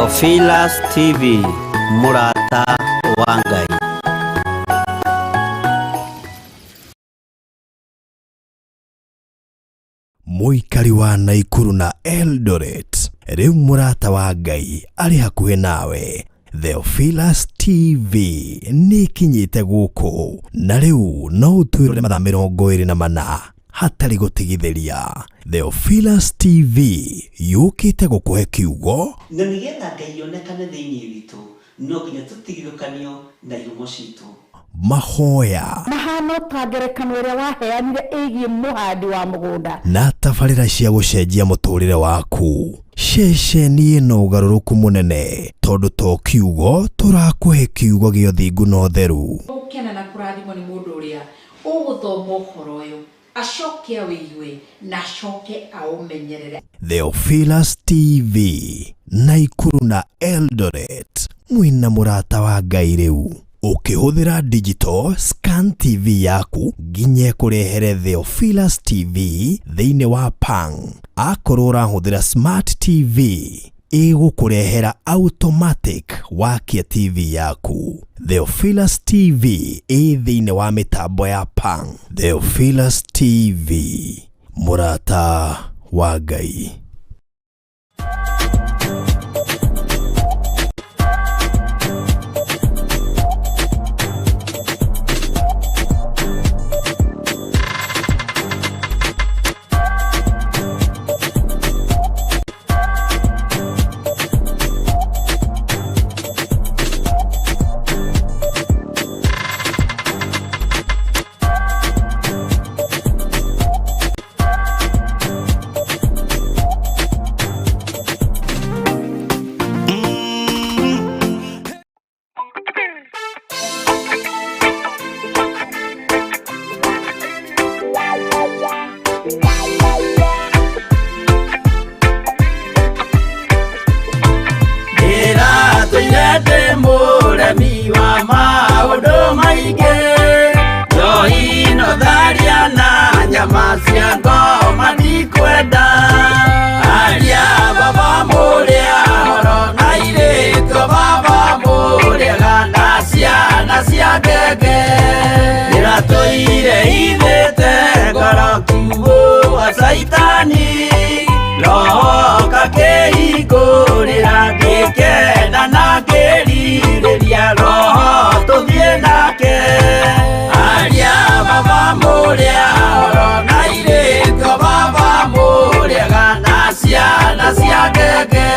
Theophilus TV, mũrata wa Ngai. Mũikari wa Naikuru na Eldoret, rĩu mũrata wa Ngai arĩ hakuhĩ nawe. Theophilus TV nĩ ĩkinyĩte gũkũ na rĩu no ũtwĩrore mathaa 24 hatarĩ gũtigithĩria. Theophilus TV yũkĩte gũkũhe kiugo Na nĩgetha Ngai onekane thĩinĩ witũ, no nginya tũtigithũkanio na ihumo citũ. Mahoya Mahana ta ngerekano ĩrĩa waheanire ĩgiĩ mũhandi wa mũgũnda. Na tabarĩra cia gũcenjia mũtũrĩre waku. Ceceni ĩno ũgarũrũku mũnene tondũ to kiugo tũrakũhe, kiugo gĩa ũthingu na ũtheru. Gũkena na kũrathimwo nĩ mũndũ ũrĩa ũgũthoma ũhoro ũyũ, acoke awĩigue na acoke aũmenyerere. Theophilus TV, Naikuru na Eldoret, mwĩna mũrata wa Ngai rĩu. Ũkĩhũthĩra digital scan TV yaku nginya ĩkũrehere Theophilus TV thĩinĩ wa Pang. Akorwo ũrahũthĩra smart TV, ĩgũkũrehera automatic wakia TV yaku. Theophilus TV ĩ thĩinĩ wa mĩtambo ya Pang. Theophilus TV, mũrata wa Ngai. Ndĩratũire ndĩ mũremi wa maũndũ maingĩ, njohi no tharia na nyama cia ngoma ndikwenda. Aria baba mũrĩa horo na airĩtu baba mũrĩega na ciana cia ngenge. Ndĩratũire ithĩte ngoro kiugũ wa caitani, roho kakĩhingũrĩra ngĩkena na ngĩrirĩria roho tũthiĩ nake. Aria baba mũrĩa horo na airĩtu baba mũrĩega na ciana cia ngenge.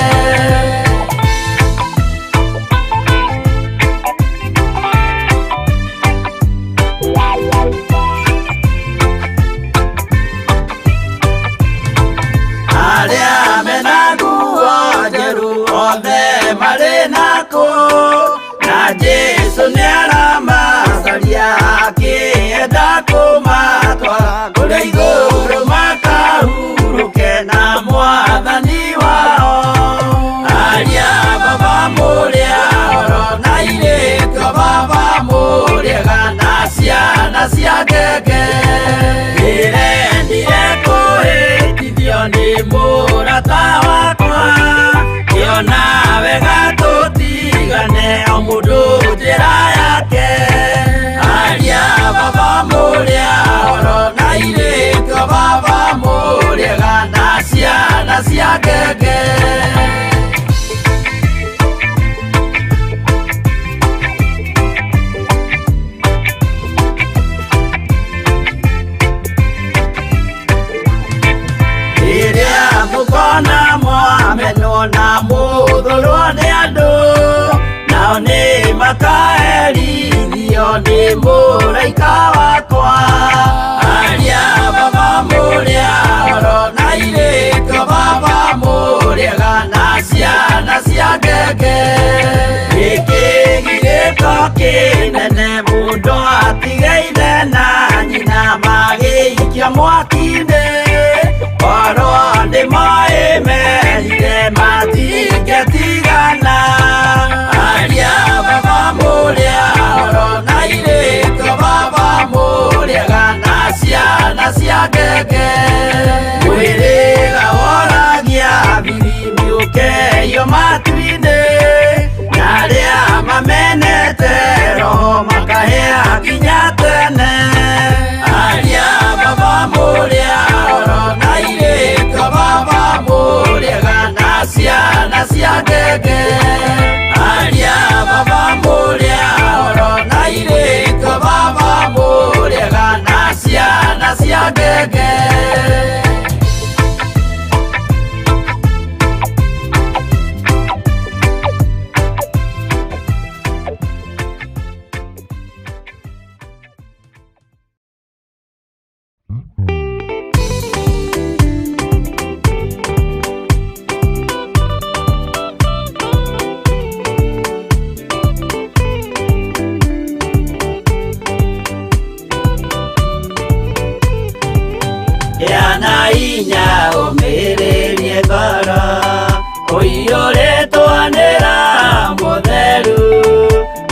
Arĩa mena nguo njerũ othe marĩ nakũ, na Jesũ nĩaramacaria akĩenda kũmatwara kũrĩa igũrũ makahurũke na mwathani wao. Aria baba mũrĩa horo na airĩtu baba mũrĩega na ciana cia ngenge. Ndĩrendire kũhĩtithio nĩ mũrata wakwa, ngĩona wega tũtigane o mũndũ njĩra yake. Aria baba mũrĩa horo na airĩtu baba mũrĩega na ciana cia ngenge. Rĩrĩa mũkona mwamenwo na mũthũrwo nĩ andũ, nao nĩ makaherithio nĩ mũraika wakwa. Aria baba mũrĩa horo na airĩtu baba mũrĩega na ciana cia ngenge. Gĩkĩgirĩko kĩnene mũndũ atige ithe na nyina magĩikia mwaki-inĩ, korwo nĩ moĩ merire matingĩtigana. Aria baba mũrĩa horo na airĩtu baba mũrĩega na ciana cia ngenge. Mwĩrĩga woragia thiri mĩũke Makageio matu-inĩ na arĩa mamenete roho makahĩa nginya tene. Aria baba mũrĩa oro na airĩtu a baba mũrĩega na ciana cia ngenge. Aria baba mũrĩa oro na airĩtu a baba mũrĩega na ciana cia ngenge. Yana inya ũmĩrĩrie ngoro ũiyũrĩtwo nĩ Roho Mũtheru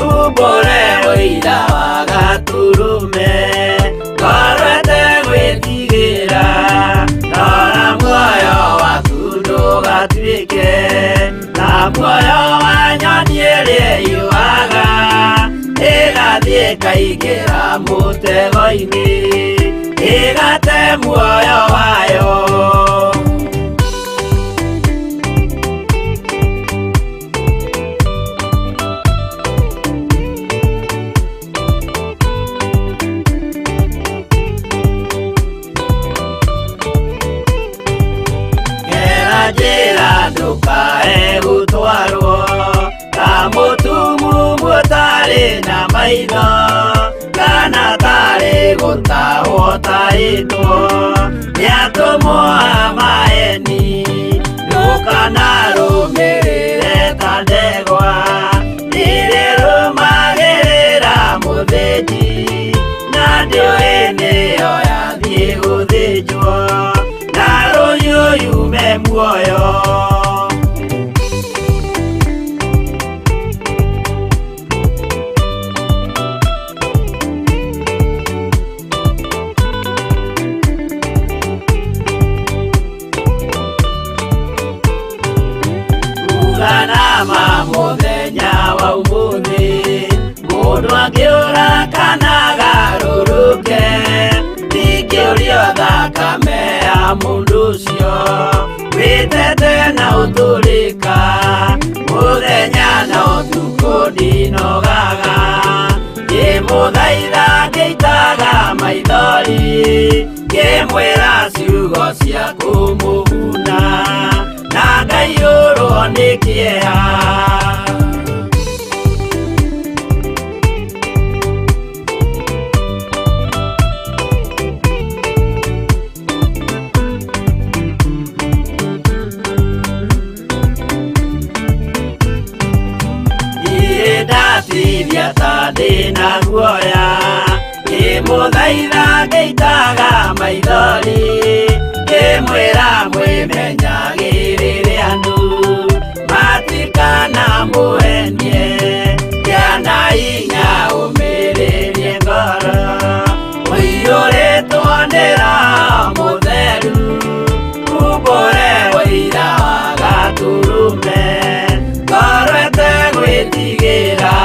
umbũre ũira wa Gatũrũme ngoro ĩtegwĩtigĩra rora muoyo waku ndũgatuĩke ta muoyo wa nyoni ĩrĩa ĩũaga ĩgathiĩ ĩkaingĩra mũtego-inĩ ĩgate muoyo wayo. Gera njĩra ndũkae gũtwarwo ta mũtumumu ũtarĩ na maitho kana tarĩ gũtahwo tahĩtwo nĩ atũmwo a maeni ndũkanarũmĩrĩre ta ndegwa rĩrĩ rũmagĩrĩra mũthĩnji na ndĩũĩ nĩyo yathiĩ gũthĩnjwo na rũhiũ yume muoyo. Uganama mũthenya wa ũmũthĩ mũndũ angĩũra kana agarũrũke ndingĩũrio thakame ya mũndũ ũcio wĩtete na ũtũrĩka mũthenya na ũtukũ ndinogaga ngĩmũthaitha ngĩitaga maithori ngĩmwĩra ciugo cia kũmũguna na ngaiyũrwo nĩ kĩeha. Niĩ ndatithia ta ndĩna guoya ngĩmũthaitha ngĩitaga maithori ngĩmwĩra mwĩmenyagĩrĩre andũ matikanamũhenie kĩana inya ũmĩrĩrie ngoro ũiyũrĩtwo nĩ Roho Mũtheru umbũre ũira wa Gatũrũme ngoro ĩtegwĩtigĩra.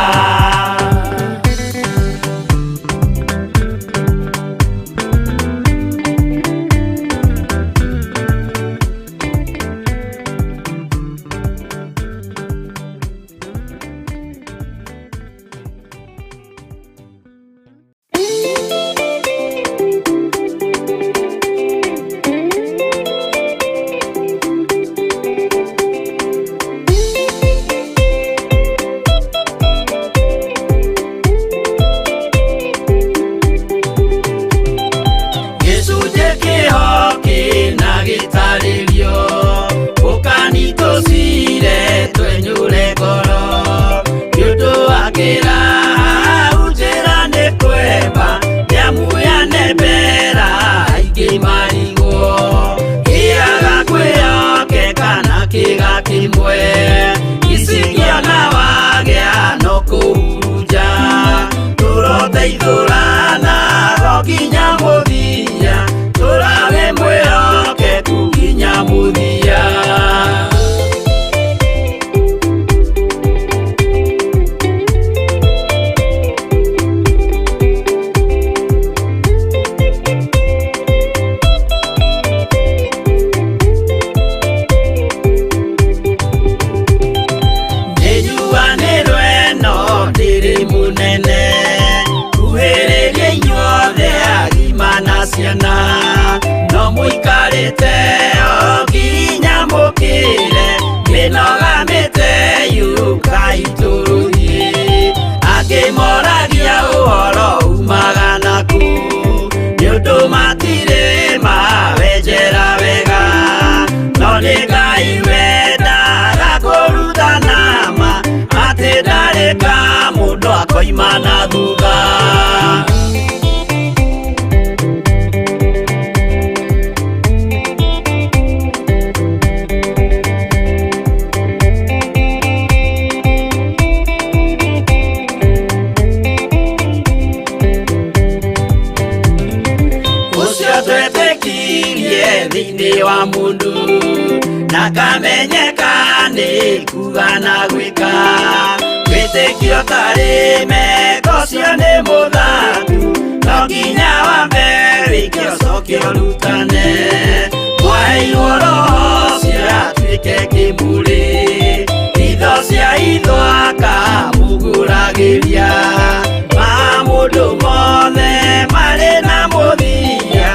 mĩte o nginya mũkĩre mĩnoga mĩte yũkai tũrũthiĩ angĩ moragia ũhoro umaga naku nĩ ũndũ matirĩ mawenjera wega no nĩ Ngai wendaga kũrutana ma atĩ ndarĩ ka mũndũ akoima na thutha. Ũcio twetĩkirie thĩinĩ wa mũndũ na kamenyeka nĩ kuga na gwĩka wĩtĩkio tarĩ meko ũcio nĩ mũthatu no nginya wambe wĩke ũcoke ũrutane mwaheirwo roho ũcio atuĩke kĩmũrĩ itho cia itho akamũgũragĩria ma mũndũ mothe marĩ na mũthia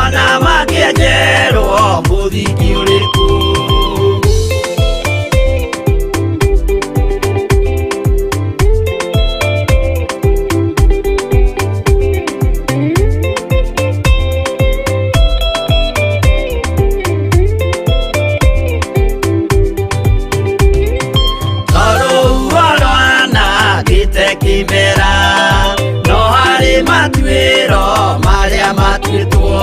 ona mangĩenjerwo mũthingi ũrĩkũ. Kimera no harĩ matuĩro marĩa matuĩtwo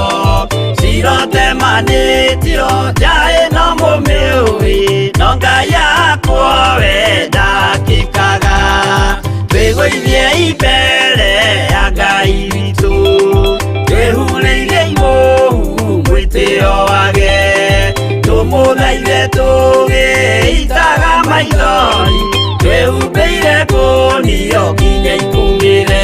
cirotemanĩtio nja ĩno mũmĩũĩ no Ngai yakwo we ndakĩkaga twĩgũithie mbere ya Ngai witũ twĩhurĩire imũhu mwĩtĩo wage tũmũthaithe tũgĩitaga maithori twĩhumbĩire kũnio nginya ikumĩre.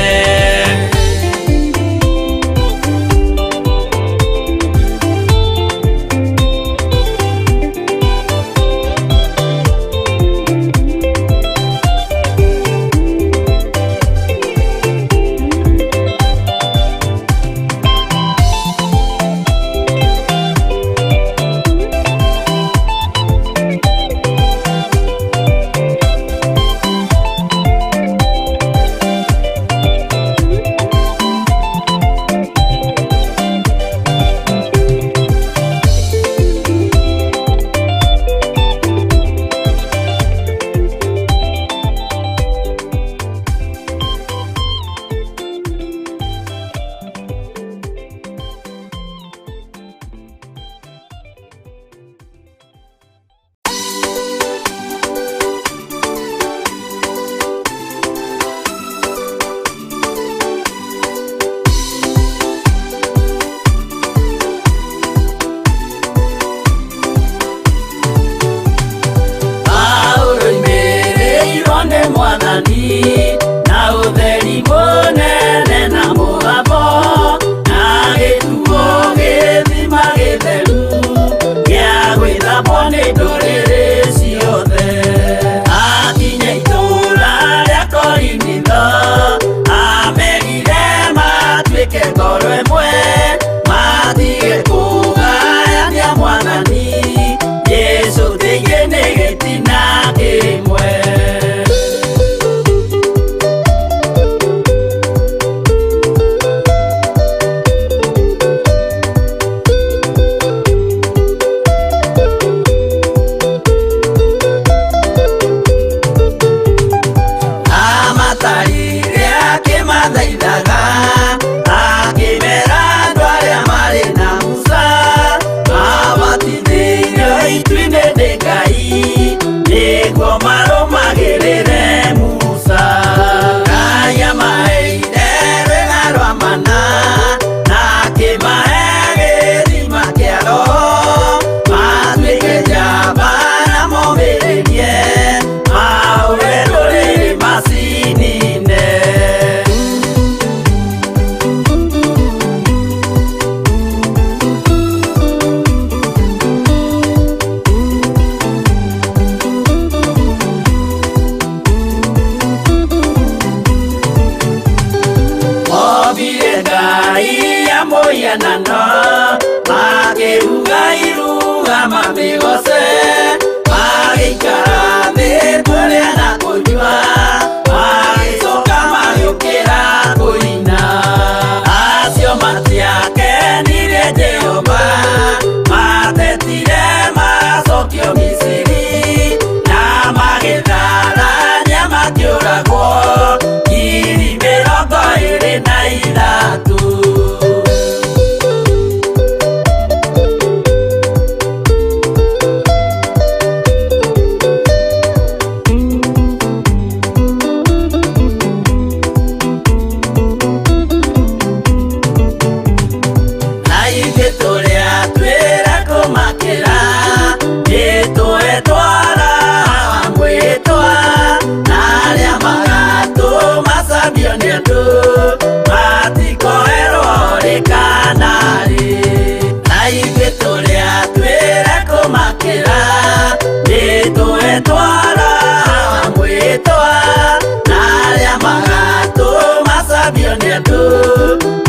Mathikagĩrĩrio nĩ andũ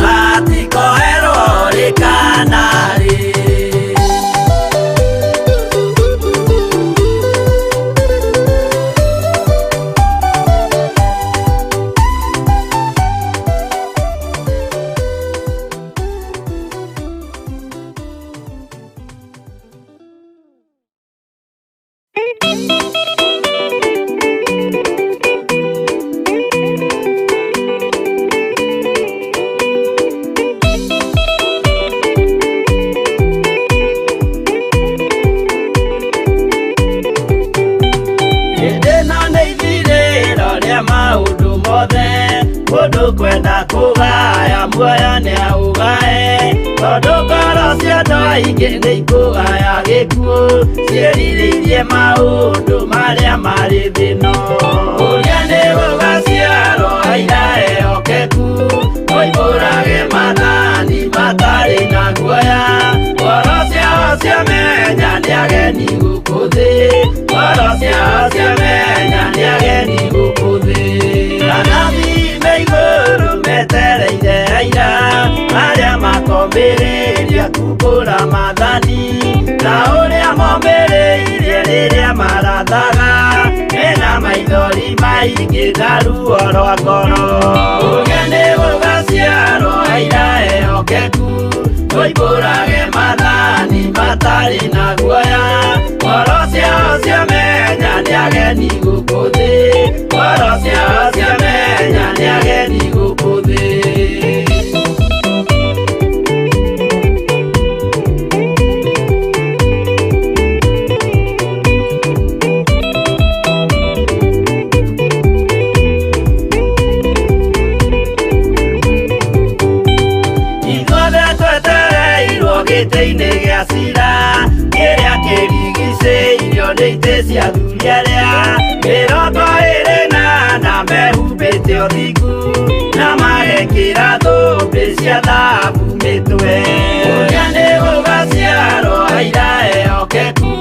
matikoerwo rĩ kana rĩ. Hĩndĩ ĩno nĩ ithirĩro rĩa maũndũ mothe, mũndũ kwenda kũgaya muoyo nĩ aũgae, tondũ ngoro cia andũ aingĩ nĩ ikũgaya gĩkuũ, ciĩrirĩirie maũndũ marĩa marĩ thĩ ĩno. Ũrĩa nĩ gũgaciarwo aira ehokeku, moimbũrage maathani matarĩ na guoya, ngoro ciao ciamenya nĩ ageni gũkũ thĩ, ngoro ciao ciamenya nĩ ageni gũkũ thĩ. Anabii me igũrũ metereire aira, arĩa makomĩrĩria kumbũra maathani, ta ũrĩa momĩrĩirie rĩrĩa marathaga, mena maithori maingĩ na ruo rwa ngoro. Ũrĩa nĩ gũgaciarwo aira ehokeku, moimbũrage maathani matarĩ na guoya, ngoro ciao ciamenya nĩ ageni gũkũ thĩ, ngoro ciao ciamenya nĩ ageni gũkũ thĩ. Ithuothe twetereirwo gĩtĩ-inĩ gĩa cira, kĩrĩa kĩrigicĩirio nĩ itĩ cia athuri arĩa 24 mehumbĩte ũthingu, na magekĩra thũmbĩ cia thahabu mĩtwe. Ũrĩa nĩ gũgaciarwo aira ehokeku,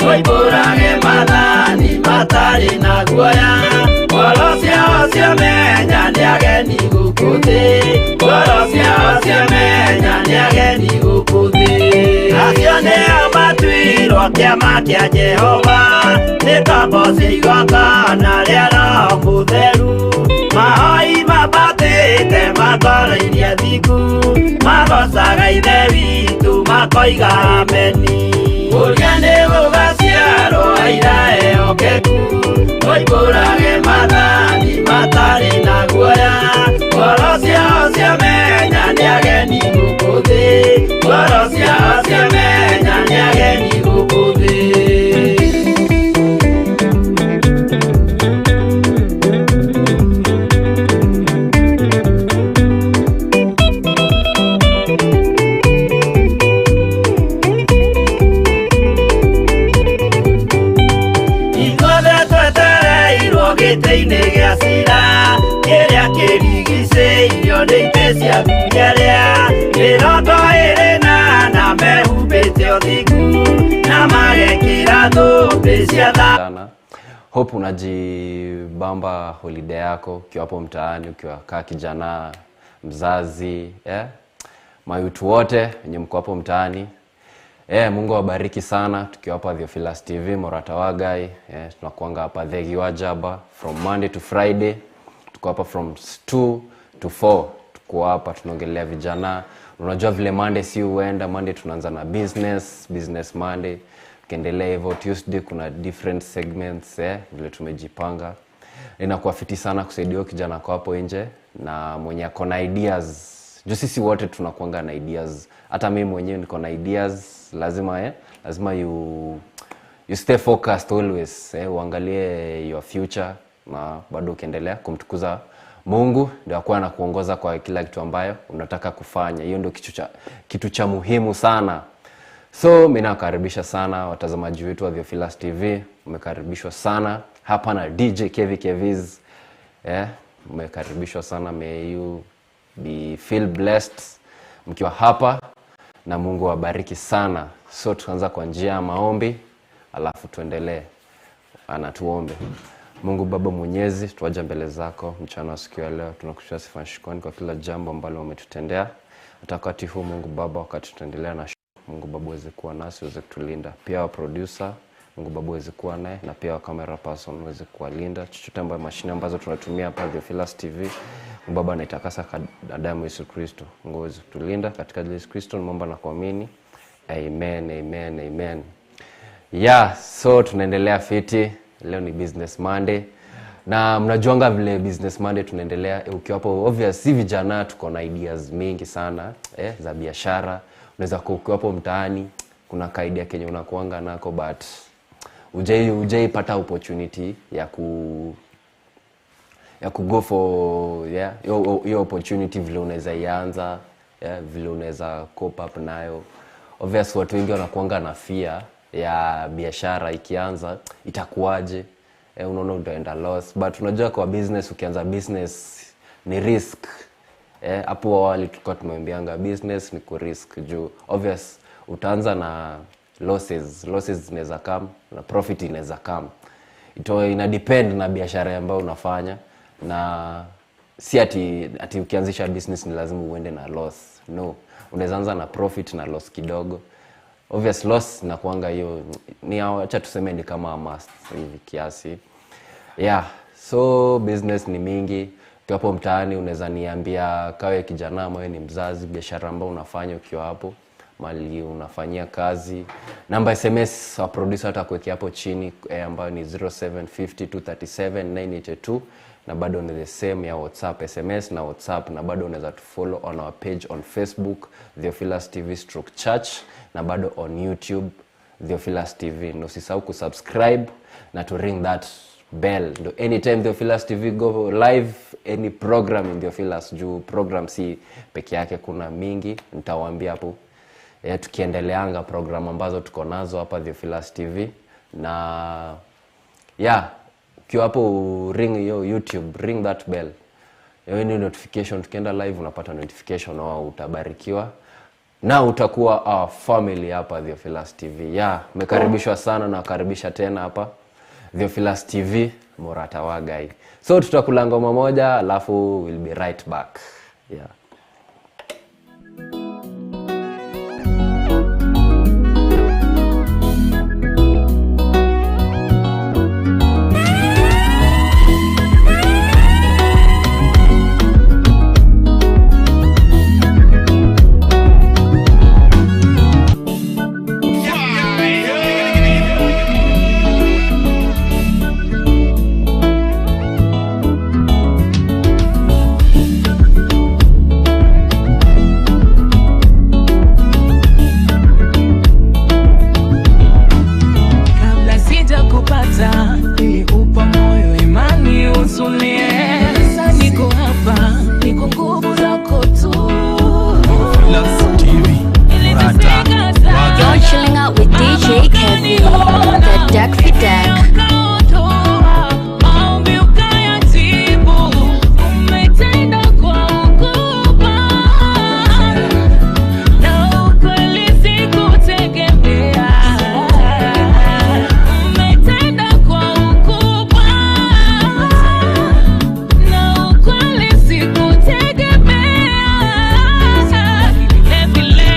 moimbũrage maathani matarĩ na guoya, ngoro ciao ciamenya nĩ ageni gũkũ thĩ, ngoro ciao ciamenya nĩ ageni gũkũ thĩ. Acio nĩo matuirwo kĩama kĩa Jehova, nĩ ngombo cia igongona rĩa Roho Mũtheru, mahoi mambatĩte makoroirie thingu, magocaga Ithe witũ makoiga ameni. Ũrĩa nĩ gũgaciarwo aira ehokeku, moimbũrage maathani matarĩ na guoya, ngoro ciao ciamenya nĩ ageni gũkũ thĩ, ngoro ciao ciamenya nĩ ageni gũkũ thĩ. Ithuothe twetereirwo gĩtĩ-inĩ gĩa cira, kĩrĩa kĩrigicĩirio nĩ itĩ cia athuri arĩa 24 mehumbĩte ũthingu, na magekĩra thũmbĩ cia thahabu. Sana. Hope unajibamba holiday yako ukiwa hapo mtaani, ukiwa kaa kijana mzazi, yeah? Mayutu wote wenye mko hapo mtaani, Mungu awabariki sana. Tukiwa hapa Theophilus TV Morata Wagai, tunakuanga hapa Thegi wa Jaba from Monday to Friday. Tuko hapa from 2 to 4. Tuko hapa tunaongelea vijana. Unajua vile Monday si huenda, Monday tunaanza na business Monday. Tukiendelea hivyo Tuesday kuna different segments, vile tumejipanga. Inakuwa fiti sana kusaidia kijana kwa hapo nje na mwenye ako na ideas. Juu sisi wote tunakuanga na ideas. Hata mimi mwenyewe niko na ideas. Lazima lazima you stay focused always, uangalie your future na bado ukiendelea kumtukuza Mungu ndio akuwa anakuongoza kwa kila kitu ambayo unataka kufanya. Hiyo ndio kitu cha muhimu sana. So mimi nakaribisha sana watazamaji wetu wa Theophilus TV, mmekaribishwa sana hapa na DJ Kevi Keviz. Mmekaribishwa sana, may you be feel blessed mkiwa hapa na Mungu awabariki sana. So tuanza kwa njia ya maombi alafu tuendelee. Ana tuombe. Mungu Baba Mwenyezi, tuwaja mbele zako mchana wa siku ya leo, tunakushukuru sifa na shukrani kwa kila jambo ambalo umetutendea. Hata wakati huu Mungu Baba, wakati tutaendelea na Mungu Baba uweze kuwa nasi, uweze kutulinda. Pia wa producer Mungu Baba uweze kuwa naye na pia wa camera person uweze kuwalinda. Chochote ambayo mashine ambazo tunatumia hapa Theophilus TV, Mungu Baba anaitakasa kwa damu ya Yesu Kristo. Mungu uweze kutulinda katika jina la Yesu Kristo, naomba na kuamini. Amen, amen, amen. Yeah, so tunaendelea fiti. Leo ni Business Monday. Na mnajuanga vile Business Monday tunaendelea ukiwa hapo, obvious si vijana tuko na ideas mingi sana za biashara. Unaweza kuwa ukiwa hapo mtaani kuna ka idea kenye unakuanga nako but hujaipata opportunity ya ku go for yeah, hiyo opportunity vile unaweza ianza, yeah, vile unaweza cope up nayo. Obvious watu wengi wanakuanga na fear ya biashara ikianza itakuwaje, unaona utaenda loss, but unajua kwa business, ukianza business ni risk. Hapo awali tulikuwa tumeambianga business ni ku risk juu obvious utaanza na losses, losses zinaweza come na profit inaweza come. Ito ina depend na biashara ambayo unafanya, na si ati ukianzisha business ni lazima uende na loss. No, unaweza anza na profit na loss kidogo. Obvious loss inakuanga hiyo ni, acha tuseme ni kama must hivi kiasi. Yeah, so business ni mingi. Ukiwa hapo mtaani unaweza niambia kawe kijana ama wewe ni mzazi, biashara ambayo unafanya ukiwa hapo mali unafanyia kazi. Namba SMS wa producer atakuwekea hapo chini ambayo ni 0750 237 982, na bado ni the same ya WhatsApp SMS na WhatsApp, na bado unaweza tufollow on our page on Facebook Theophilus TV stroke Church, na bado on YouTube Theophilus TV. Na usisahau kusubscribe na to ring that bell ndo anytime Theophilus TV go live, any program in Theophilus, juu program si peke yake, kuna mingi nitawaambia hapo tukiendeleanga program ambazo tuko nazo hapa Theophilus TV. Na yeah, ukiwa hapo ring hiyo YouTube, ring that bell, hiyo ni notification, tukienda live unapata notification, au utabarikiwa na utakuwa our family hapa Theophilus TV. Yeah, umekaribishwa sana na wakaribisha tena hapa Theophilus TV, Murata wa Ngai. So tutakula ngoma moja alafu we'll be right back. Yeah. Kabla sijakupata niliupa moyo imani utulie. Sasa niko hapa, niko nguvu zako tu. You're chilling out with DJ Kevin, the Deck for Deck. Ukaondoa maombi ukayajibu, umetenda kwa ukubwa, na ukweli sikutegemea. Umetenda kwa ukubwa, na ukweli sikutegemea. Vile vile,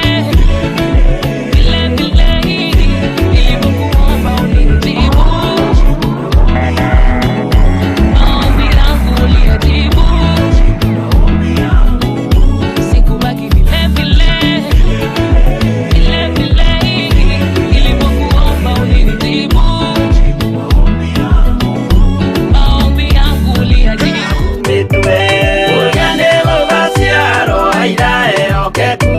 vile vile, nilivyokuomba ulinijibu. Maombi yangu uliyajibu. Sikubaki vile vile, vile vile, nilivyokuomba ulinijibu. Maombi yangu uliyajibu. Mĩtwe ũrĩa nĩ gũgaciarwo aira ehokeku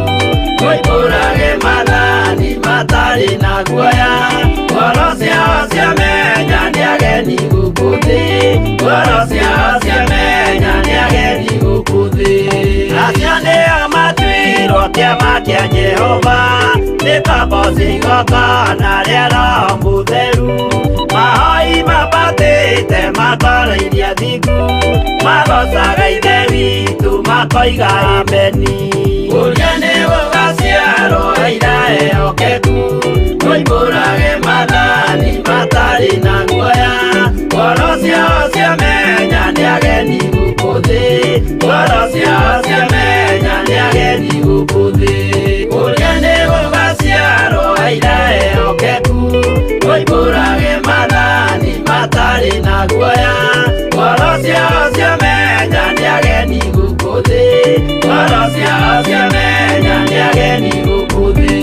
moimbũrage maathani matarĩ na guoya, ngoro ciao ciamenya nĩ ageni gũkũ thĩ, ngoro ciao ciamenya nĩ ageni gũkũ thĩ. Acio nĩo matuirwo kĩama kĩa Jehova, nĩ kaboci igongona rĩa Roho Mũtheru, mahoi mabatĩte makoroirie athingu, magocaga Ithe witũ makoiga ameni. Ũrĩa nĩ gũgaciarwo aira ehokeku moimbũrage maathani matarĩ na guoya, ngoro ciao ciao ciamenya nĩ ageni gũkũ thĩ, ngoro ciao ciamenya nĩ ageni gũkũ thĩ. Kũrĩa nĩ gũgaciarwo aira ehokeku, moimbũrage maathani matarĩ na guoya. Ngoro ciao ciamenya nĩ ageni gũkũ thĩ, ngoro ciao ciamenya nĩ ageni gũkũ thĩ.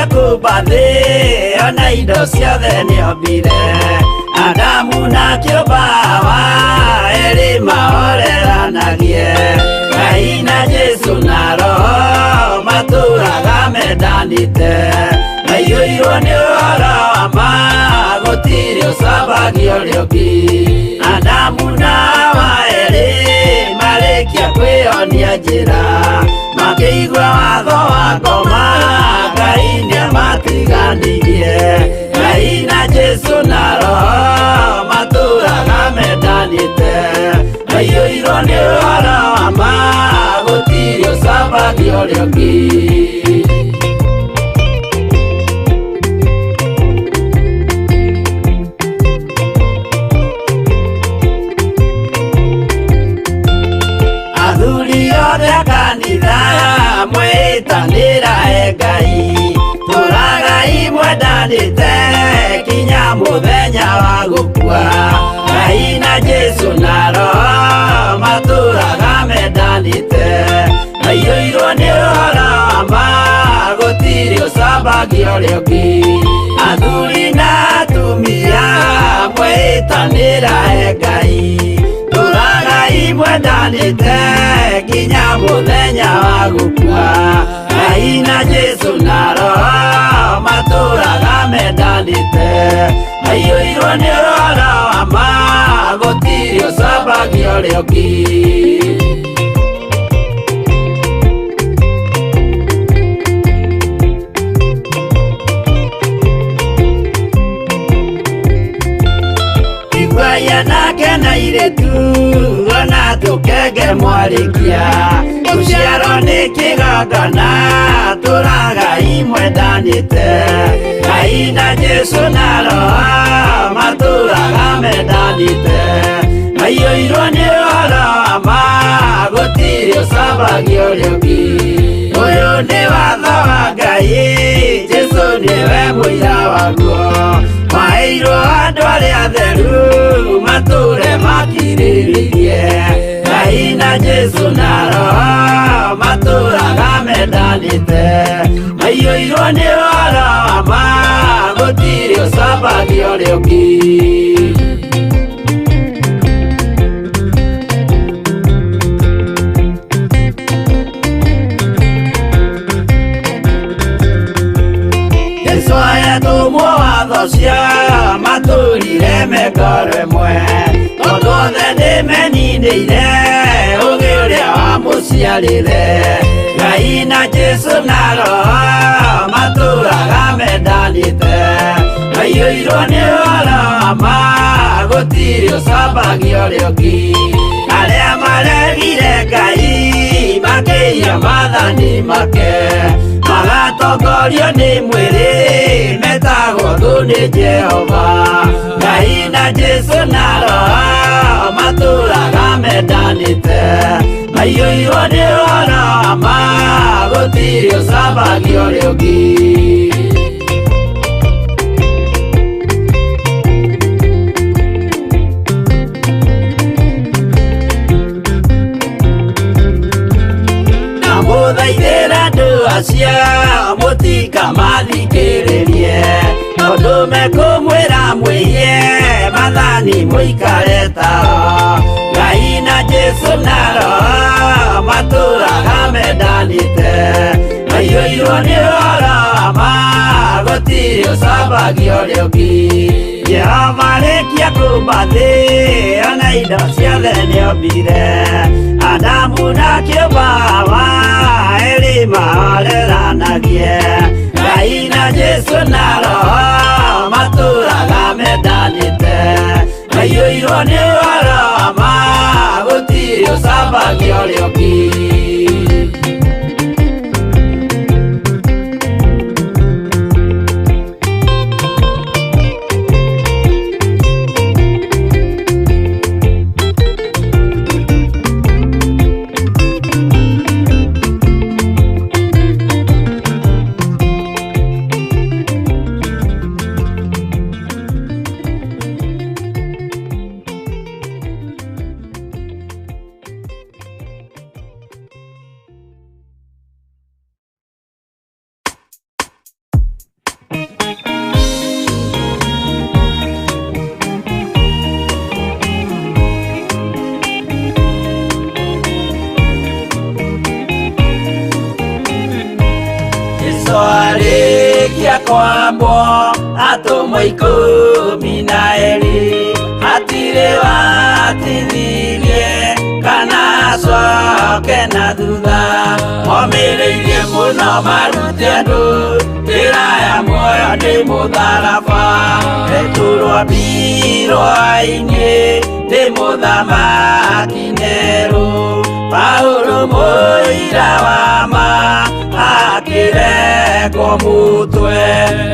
Arĩkia kũmba thĩ ona indo ciothe nĩombire Adamu na kĩũmba Hawa erĩ mahoreranagie Ngai na Jesũ na Roho matũraga mendanĩte Maiyũirwo nĩ ũhoro wa ma gũtirĩ ũcambagia ũrĩa ũngĩ Adamu na Hawa erĩ marĩkia kwĩyonia njĩra makĩigua watho wa ngoma Ngai nĩamatiganirie Ngai na Jesũ na Roho matũraga mendanĩte maiyũirwo nĩ ũhoro wa ma gũtirĩ ũcambagia ũrĩa ũngĩ. Athuri othe a kanitha mwĩtanĩra e Ngai tũragai mwendanĩte kinya mũthenya wa gũkua Ngai na Jesũ na Roho matũraga mendanĩte maiyũirwo nĩ ũhoro wa ma gũtirĩ ũcambagia ũrĩa ũngĩ Athuri na atumia mwĩtanĩra e Ngai tũragai mwendanĩte nginya mũthenya wa gũkua Ngai na Jesũ na Roho matũraga mendanĩte maiyũirwo nĩ ũhoro wa ma gũtirĩ ũcambagia ũrĩa ũngĩ. Iguaia nake na airĩtu ona tũkenge mwarĩkia gũciarwo nĩ kĩgongona tũragai mwendanĩte Ngai na Jesũ na Roho matũraga mendanĩte maiyũirwo nĩ ũhoro wa ma gũtirĩ ũcambagia ũrĩa ũngĩ Ũyũ nĩ watho wa Ngai Jesũ nĩwe mũira waguo maheirwo andũ arĩa atheru matũre makirĩrĩirie Ngai na Jesũ na Roho matũraga mendanĩte maiyũirwo nĩ ũhoro wa ma gũtirĩ ũcambagia ũrĩa ũngĩ. Jesũ ayatũmwo watho cia matũrire mengoro ĩmwe tondũ othe nĩmeninĩire ũgĩ ũrĩa wamũciarire Ngai na Jesũ na Roho matũraga mendanĩte maiyũirwo nĩ ũhoro wa ma gũtirĩ ũcambagia ũrĩa ũngĩ Arĩa maregire Ngai makĩiya maathani make magatongorio nĩ mwĩrĩ metagwo thũ nĩ Jehova Ngai na Jesũ na Roho matũraga mendanĩte maiyũirwo nĩ ũhoro wa ma gũtirĩ ũcambagia ũrĩa ũngĩ. Ndamũthaithĩra andũ acio mũtikamathikĩrĩrie tondũ mekũmwĩra mwĩiye maathani mũikare tao Ngai na Jesũ na Roho matũraga mendanĩte maiyũirwo nĩ ũhoro wa ma gũtirĩ ũcambagia ũrĩa ũngĩ Jehova arĩkia kũmba thĩ ona indo ciothe nĩombire Adamu na kĩũmba Hawa erĩ mahoreranagie Ngai na Jesũ na Roho matũraga mendanĩte maiyũirwo nĩ ũhoro wa ma gũtirĩ ũcambagia ũrĩa ũngĩ. Marĩkia kwambwo atũmwo 12 hatirĩ watithirie kana acoke na thutha. Momĩrĩirie mũno marute andũ njĩra ya muoyo nĩ mũtharaba. Petero ambirwo ainĩ nĩ mũthamaki Nero. Paulo mũira wa ma akĩrekwo mũtwe.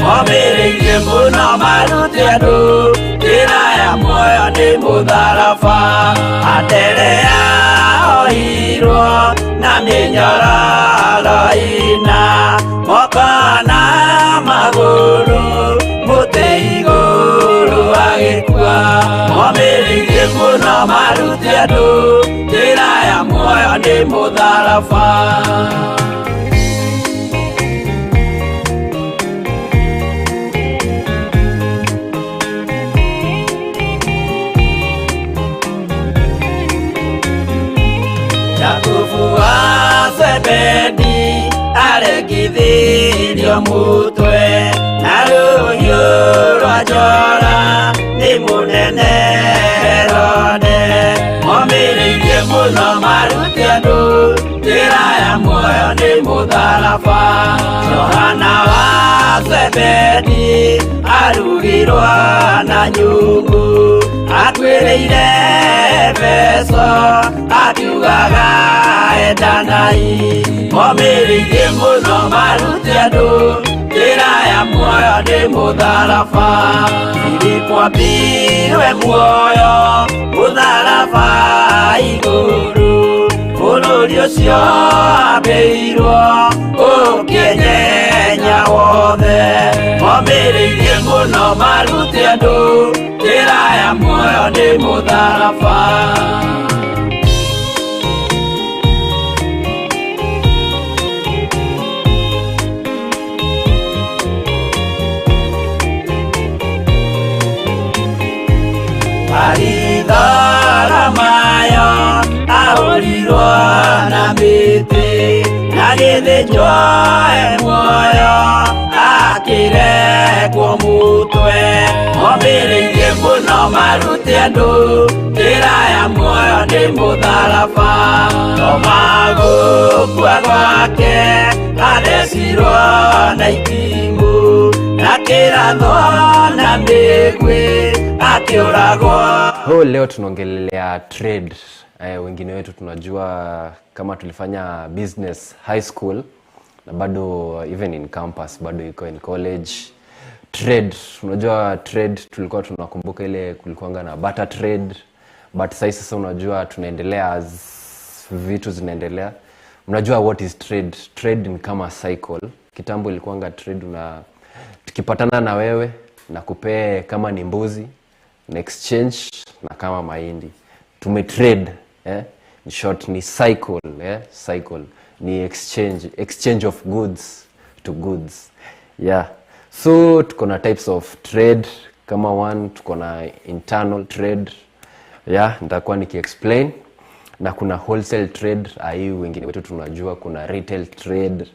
Momĩrĩirie mũno marute andũ njĩra ya muoyo nĩ mũtharaba. Anderea ohirwo na mĩnyororo ĩna moko na magũrũ mũtĩ igũrũ agĩkua. Momĩrĩirie mũno marute andũ njĩra ya muoyo nĩ mũtharaba. Jakubu wa Zebedi arekithirio mũtwe na rũhiũ rwa njora nĩ mũnene Herode. Momĩrĩirie mũno marute andũ njĩra ya muoyo nĩ mũtharaba. Johana wa Zebedi arugirwo na nyũngũ akuĩrĩire Efeso akiugaga endanai. Momĩrĩirie mũno marute andũ njĩra ya muoyo nĩ mũtharaba. Filipo ambirwe muoyo mũtharaba igũrũ bũrũri ũcio ambĩirwo ũkĩnyenya wothe. Momĩrĩirie mũno marute andũ njĩra ya muoyo nĩ mũtharaba. Baritholomayo ahũrirwo na mĩtĩ na gĩthĩnjwo e muoyo akĩrekwo mũtwe. Momĩrĩirie mũno marute andũ njĩra ya muoyo nĩ mũtharaba. Toma gũkua gwake athecirwo na itimũ na kĩrathwo na mĩguĩ akĩũragwo. Ho, leo tunaongelelea trade. Wengine wetu tunajua kama tulifanya business high school na bado even in campus, bado iko in college. Trade, unajua trade tulikuwa tunakumbuka ile kulikuanga na barter trade, but sasa unajua tunaendelea as vitu zinaendelea. Unajua what is trade? Trade ni kama cycle. Kitambo ilikuanga trade una tukipatana na wewe na kupee kama ni mbuzi na exchange na kama mahindi. Tumetrade, In short ni cycle, Cycle ni exchange of goods to goods. Yeah. So tuko na types of trade kama one, tuko na internal trade. Yeah, nitakuwa nikiexplain. Na kuna wholesale trade, hii wengine wetu tunajua kuna retail trade.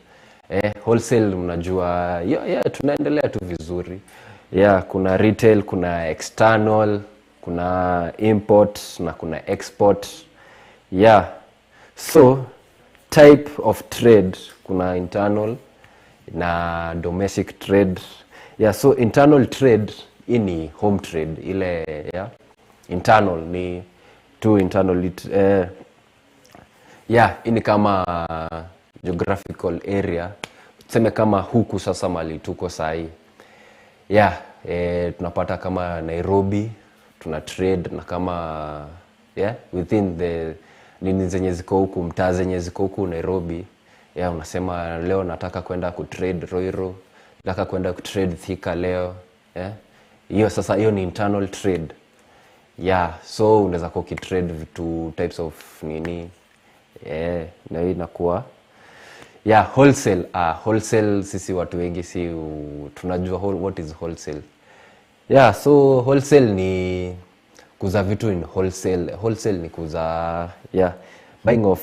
Wholesale mnajua, yeah, tunaendelea tu vizuri. Yeah, kuna retail, kuna external, kuna import na kuna export. Yeah. So type of trade kuna internal na domestic trade. Yeah, so internal trade hii ni home trade ile, yeah. Internal ni tu internal yeah, hii ni kama geographical area. Tuseme kama huku sasa mali tuko sahi. Yeah, tunapata kama Nairobi tuna trade na kama yeah, within the nini zenye ziko huku, mtaa zenye ziko huku Nairobi. Yeah, unasema leo nataka kwenda kutrade Roiro, nataka kwenda kutrade Thika leo. Yeah. Hiyo sasa hiyo ni internal trade. Yeah, so unaweza kuwa ukitrade vitu types of nini. Yeah, na hii inakuwa yeah, wholesale. Wholesale sisi watu wengi si tunajua what is wholesale. Yeah, so wholesale ni kuuza vitu in wholesale. Wholesale ni kuuza, yeah, buying of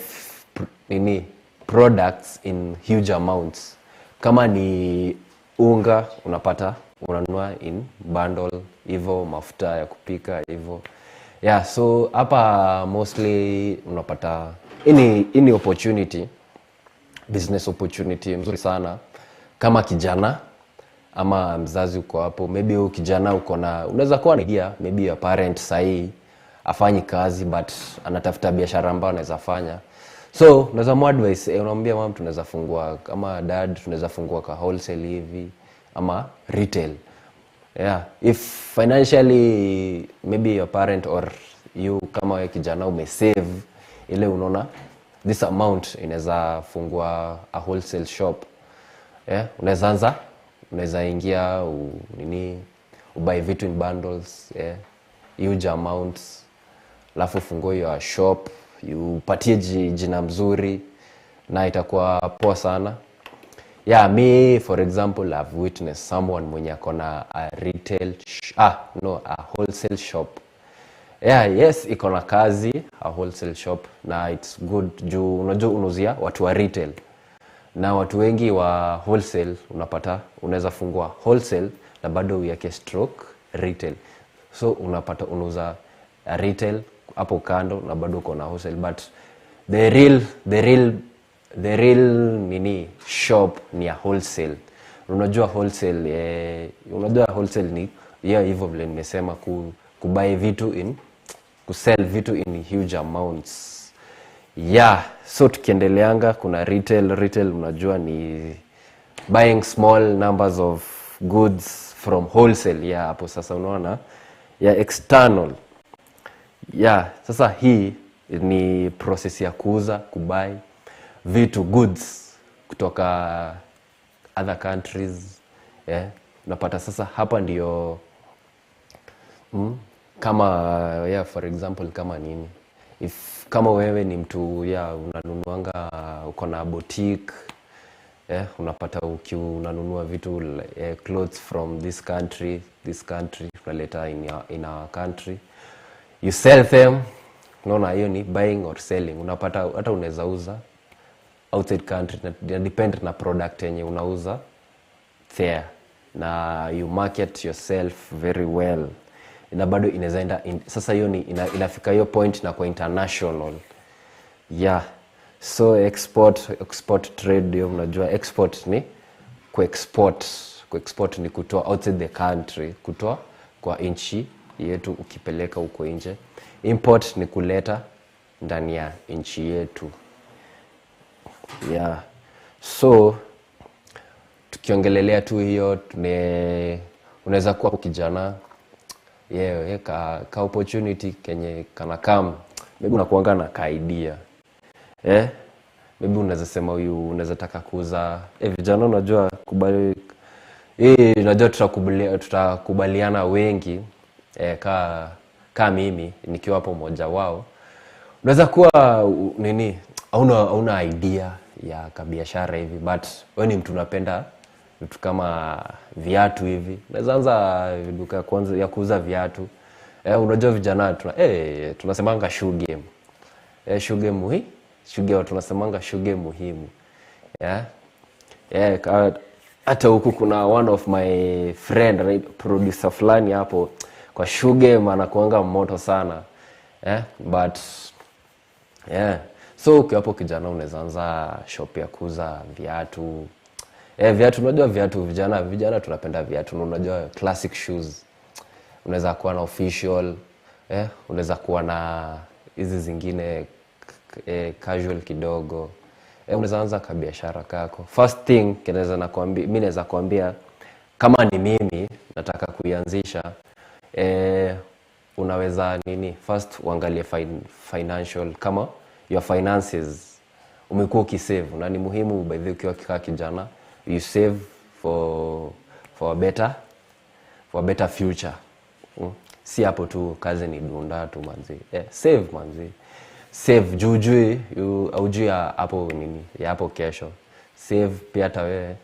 nini products in huge amounts. Kama ni Unga unapata unanunua in bundle hivyo, mafuta ya kupika hivyo. Yeah, so hapa mostly unapata ini opportunity, business opportunity mzuri sana kama kijana ama mzazi uko hapo. Maybe wewe kijana uko na, unaweza kuwa na idea, maybe your parent sahii afanyi kazi but anatafuta biashara ambayo anaweza fanya, so unaweza muadvise, unamwambia mam, tunaweza fungua, kama dad, tunaweza fungua ka wholesale hivi ama retail. Yeah, if financially maybe your parent or you kama wewe kijana umesave ile, unaona this amount inaweza fungua a wholesale shop, yeah, unaweza anza, unaweza ingia nini, ubuy vitu in bundles, yeah, huge amounts, alafu ufungue your shop, upatie jina mzuri na itakuwa poa sana. Yeah, me for example, I've witnessed someone mwenye akona a retail no, a wholesale shop. Yeah, yes, iko na kazi a wholesale shop na it's good juu unajua unauzia watu wa retail na watu wengi wa wholesale. Unapata unaweza fungua wholesale na bado uweke stroke retail, so unapata unauza retail hapo kando na bado uko na wholesale, but the real nini shop ni ya wholesale. Unajua wholesale, unajua wholesale ni, yeah, hivyo vile nimesema, kubuy vitu in, kusell vitu in huge amounts. Yeah, so tukiendeleanga kuna retail. Retail unajua ni buying small numbers of goods from wholesale. Yeah, hapo sasa unaona ya external. Yeah, sasa hii ni process ya kuuza, kubuy vitu, goods kutoka other countries, yeah. Unapata sasa hapa ndio kama, yeah, for example kama nini, if kama wewe ni mtu, yeah, unanunuanga, uko na boutique, yeah, unapata unanunua vitu, clothes from this country, this country, unaleta in our country, you sell them. Unaona hiyo ni buying or selling. Unapata hata unaweza uza outside country, na depend na product yenye unauza there, na you market yourself very well na bado inaweza enda sasa hiyo ni inafika hiyo point na kwa international. Yeah, so export trade, hiyo unajua export ni kuexport. Kuexport ni kutoa outside the country, kutoa kwa nchi yetu ukipeleka huko nje. Import ni kuleta ndani ya nchi yetu. Yeah, so tukiongelelea tu hiyo, unaweza kuwa kijana, yeah, ka opportunity kenye kana kam, maybe unakuanga na ka idea, eh? Maybe unaweza sema huyu unaweza taka kuuza, eh, vijana unajua kubali hii, unajua tutakubaliana wengi, eh, ka mimi nikiwa hapo mmoja wao, unaweza kuwa nini, hauna idea ya kabiashara hivi, but wewe ni mtu unapenda vitu kama viatu hivi, unaweza anza duka ya kwanza ya kuuza viatu. Eh, unajua vijana tunasemanga shoe game, eh, shoe game shoe game, tunasemanga shoe game muhimu, yeah? Yeah, hata huku kuna one of my friend, right, producer fulani hapo kwa shoe game anakuanga moto sana, eh? But yeah, so ukiwa hapo kijana unaweza anza shop ya kuuza viatu, eh, viatu, unajua viatu, vijana tunapenda viatu, na unajua classic shoes, unaweza kuwa na official, eh, unaweza kuwa na hizi zingine casual kidogo, eh, unaweza anza kabiashara kako. First thing kinaweza nakwambia, mi naweza kuambia kama ni mimi nataka kuianzisha, eh, unaweza nini, first uangalie financial, kama your finances umekuwa ukisave, na ni muhimu by the way ukiwa kikaa kijana you save for a better future. Si hapo tu kazi ni dunda tu manzi, yeah, save manzi, save juu jui aujui ya hapo nini, ya hapo kesho. Save pia hata wewe,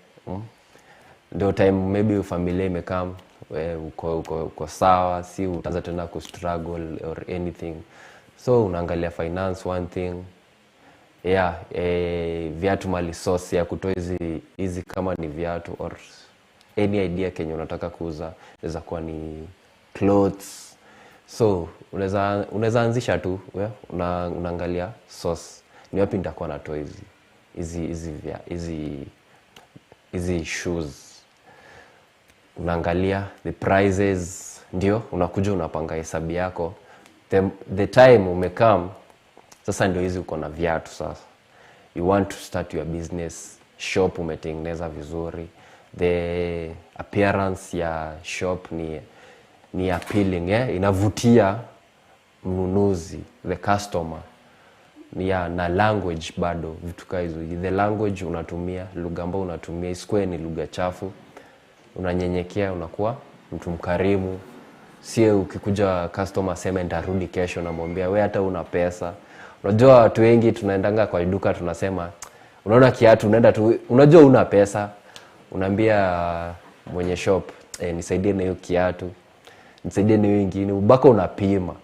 Ndio time maybe familia imekam, we uko sawa, si utaanza tena kustruggle or anything. So unaangalia finance, one thing. Yeah, viatu mali source ya kutoa hizi hizi kama ni viatu or Any idea kenye unataka kuuza, inaweza kuwa ni clothes. So unaweza anzisha tu, yeah? Unaangalia source ni wapi nitakuwa natoa hizi shoes. Unaangalia the prices, ndio unakuja unapanga hesabu yako. The time umekam sasa, ndio hizi uko na viatu sasa, you want to start your business shop, umetengeneza vizuri, the appearance ya shop ni appealing, eh? Inavutia mnunuzi, the customer, yeah, na language bado vitu kaa hizo, the language unatumia, lugha ambayo unatumia isikuwe ni lugha chafu. Unanyenyekea, unakuwa mtu mkarimu, sie ukikuja customer aseme nitarudi kesho, namwambia we hata una pesa. Unajua watu wengi tunaendanga kwa duka tunasema, unaona kiatu unaenda tu, unajua una pesa, unaambia mwenye shop, nisaidie na hiyo kiatu, nisaidie na hiyo ingine, ubaka unapima,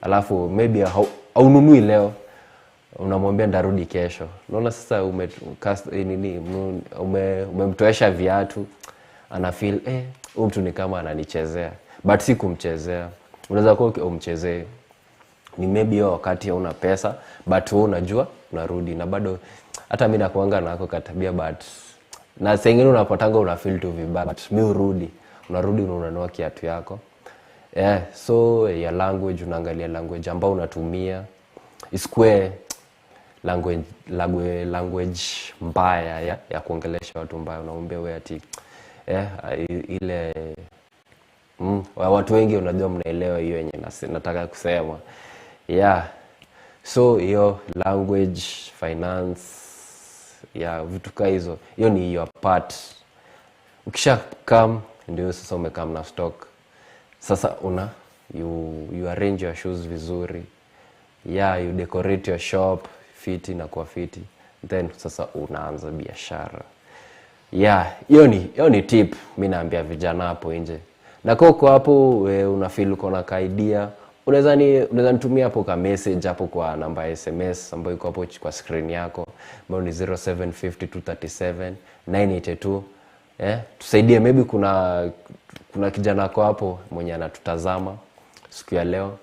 alafu maybe haununui leo, unamwambia ndarudi kesho. Unaona sasa umemtoesha viatu, ana feel huyu mtu ni kama ananichezea, but si kumchezea. Unaweza kuwa umchezee, ni maybe hiyo wakati hauna pesa, but wewe unajua unarudi. Na bado hata mimi nakuanga nako katabia, but na saa ingine unapatanga una feel tu vibaya, but mi urudi, unarudi unanunua kiatu yako. Yeah, so ya language, unaangalia language ambao unatumia isikuwe language mbaya ya kuongelesha watu mbaya. Unaambia wewe ati ile watu wengi unajua mnaelewa hiyo yenye nataka kusema. Yeah, so hiyo language, finance, yeah, vitu kaa hizo, hiyo ni your part. Ukisha come ndio sasa umekam na stock sasa, you arrange your shoes vizuri, yeah, you decorate your shop fiti na kwa fiti, then sasa unaanza biashara. Yeah, hiyo ni tip mimi naambia vijana hapo nje. Na kwa uko hapo una feel uko na ka idea, unaweza nitumia hapo ka message hapo kwa namba ya SMS ambayo iko hapo kwa screen yako, ambayo ni 0750 237 982. Tusaidie, maybe kuna kijana wako hapo mwenye anatutazama siku ya leo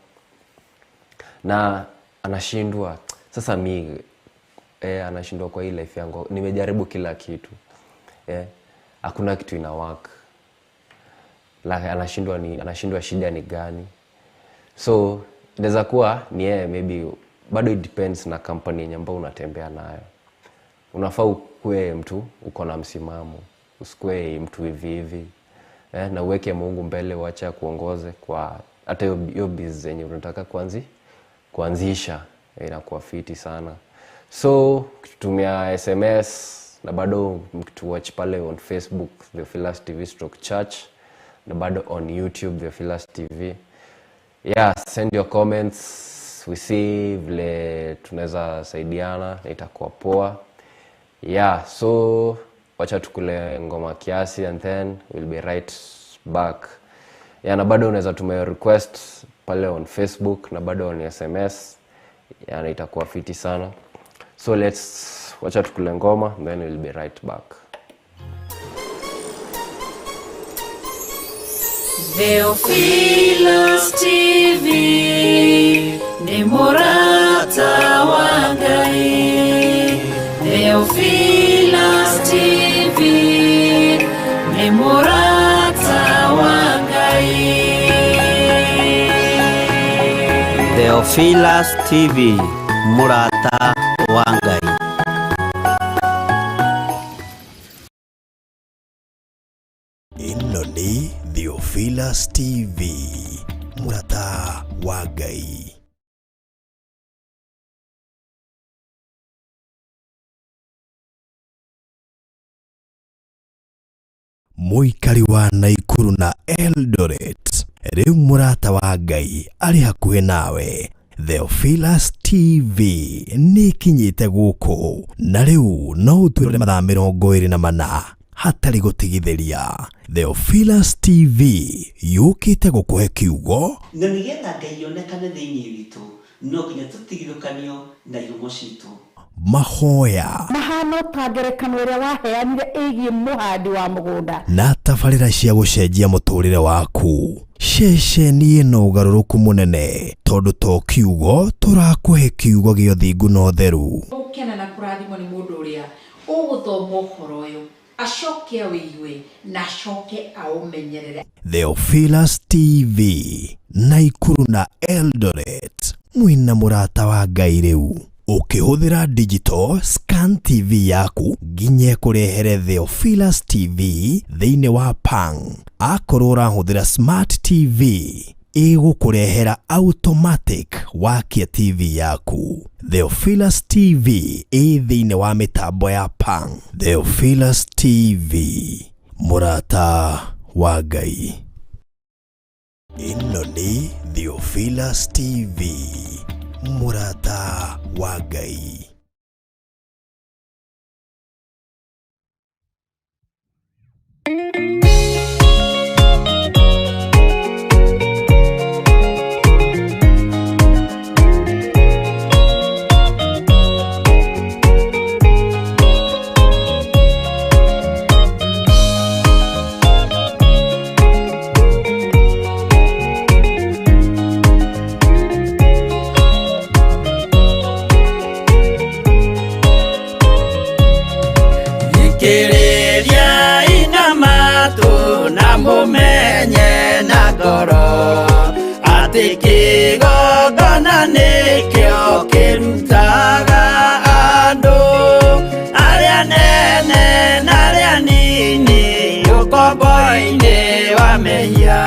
na anashindwa sasa, mi anashindwa kwa hii life yangu, nimejaribu kila kitu, hakuna kitu ina work, anashindwa shida ni gani. So inaweza kuwa ni yeye, maybe bado it depends na company yenye ambayo unatembea nayo. Unafaa ukue mtu uko na msimamo, usikue mtu hivi hivi, na uweke Mungu mbele, uache akuongoze kwa hata hiyo biz yenye unataka kuanzisha, inakuwa fiti sana. So ukitumia SMS na bado mkituwatch pale on Facebook Theophilus TV stroke Church, na bado on YouTube Theophilus TV. Yeah, send your comments, we see vile tunaweza saidiana, itakuwa poa. Yeah, so wacha tukule ngoma kiasi and then we'll be right back. Yeah, na bado unaweza tuma your request pale on Facebook na bado on SMS. Yeah, na itakuwa fiti sana. So let's wacha tukule ngoma and then we'll be right back. Theophilus TV ni murata wa Ngai. Theophilus TV ni murata wa Ngai. Theophilus TV murata wa Ngai. Ĩno nĩ Theophilus TV murata wa Ngai. Mũikari wa Naikuru na Eldoret, rĩu mũrata wa Ngai arĩ hakuhĩ nawe. Theophilus TV nĩ ĩkinyĩte gũkũ na rĩu no ũtwĩrore mathaa 24 hatarĩ gũtigithĩria. Theophilus TV yũkĩte gũkũhe kiugo, na nĩgetha Ngai onekane thĩinĩ witũ no nginya tũtigithũkanio na irumo citũ. Mahoya Mahano ta ngerekano ĩrĩa waheanire ĩgiĩ mũhandi wa mũgũnda. Na tabarĩra cia gũcenjia mũtũrĩre waku. Ceceni ĩno ũgarũrũku mũnene tondũ to kiugo tũrakũhe kiugo gĩa ũthingu na ũtheru. Gũkena na kũrathimwo nĩ mũndũ ũrĩa ũgũthoma ũhoro ũyũ acoke awĩigue na acoke aũmenyerere. Theophilus TV, Naikuru na Eldoret, mwĩna mũrata wa Ngai rĩu. Ũkĩhũthĩra digital scan TV yaku nginya ĩkũrehere Theophilus TV thĩinĩ wa Pang. Akorwo ũrahũthĩra smart TV ĩgũkũrehera automatic wakia TV yaku. Theophilus TV ĩ thĩinĩ wa mĩtambo ya Pang. Theophilus TV, mũrata wa Ngai. Ĩno nĩ Theophilus TV, mũrata wa Ngai. Thikĩrĩria ina matũ na mũmenye na ngoro atĩ kĩgongona nĩkĩo kĩrutaga andũ arĩa nene na arĩa nini ũkombo-inĩ wa mehia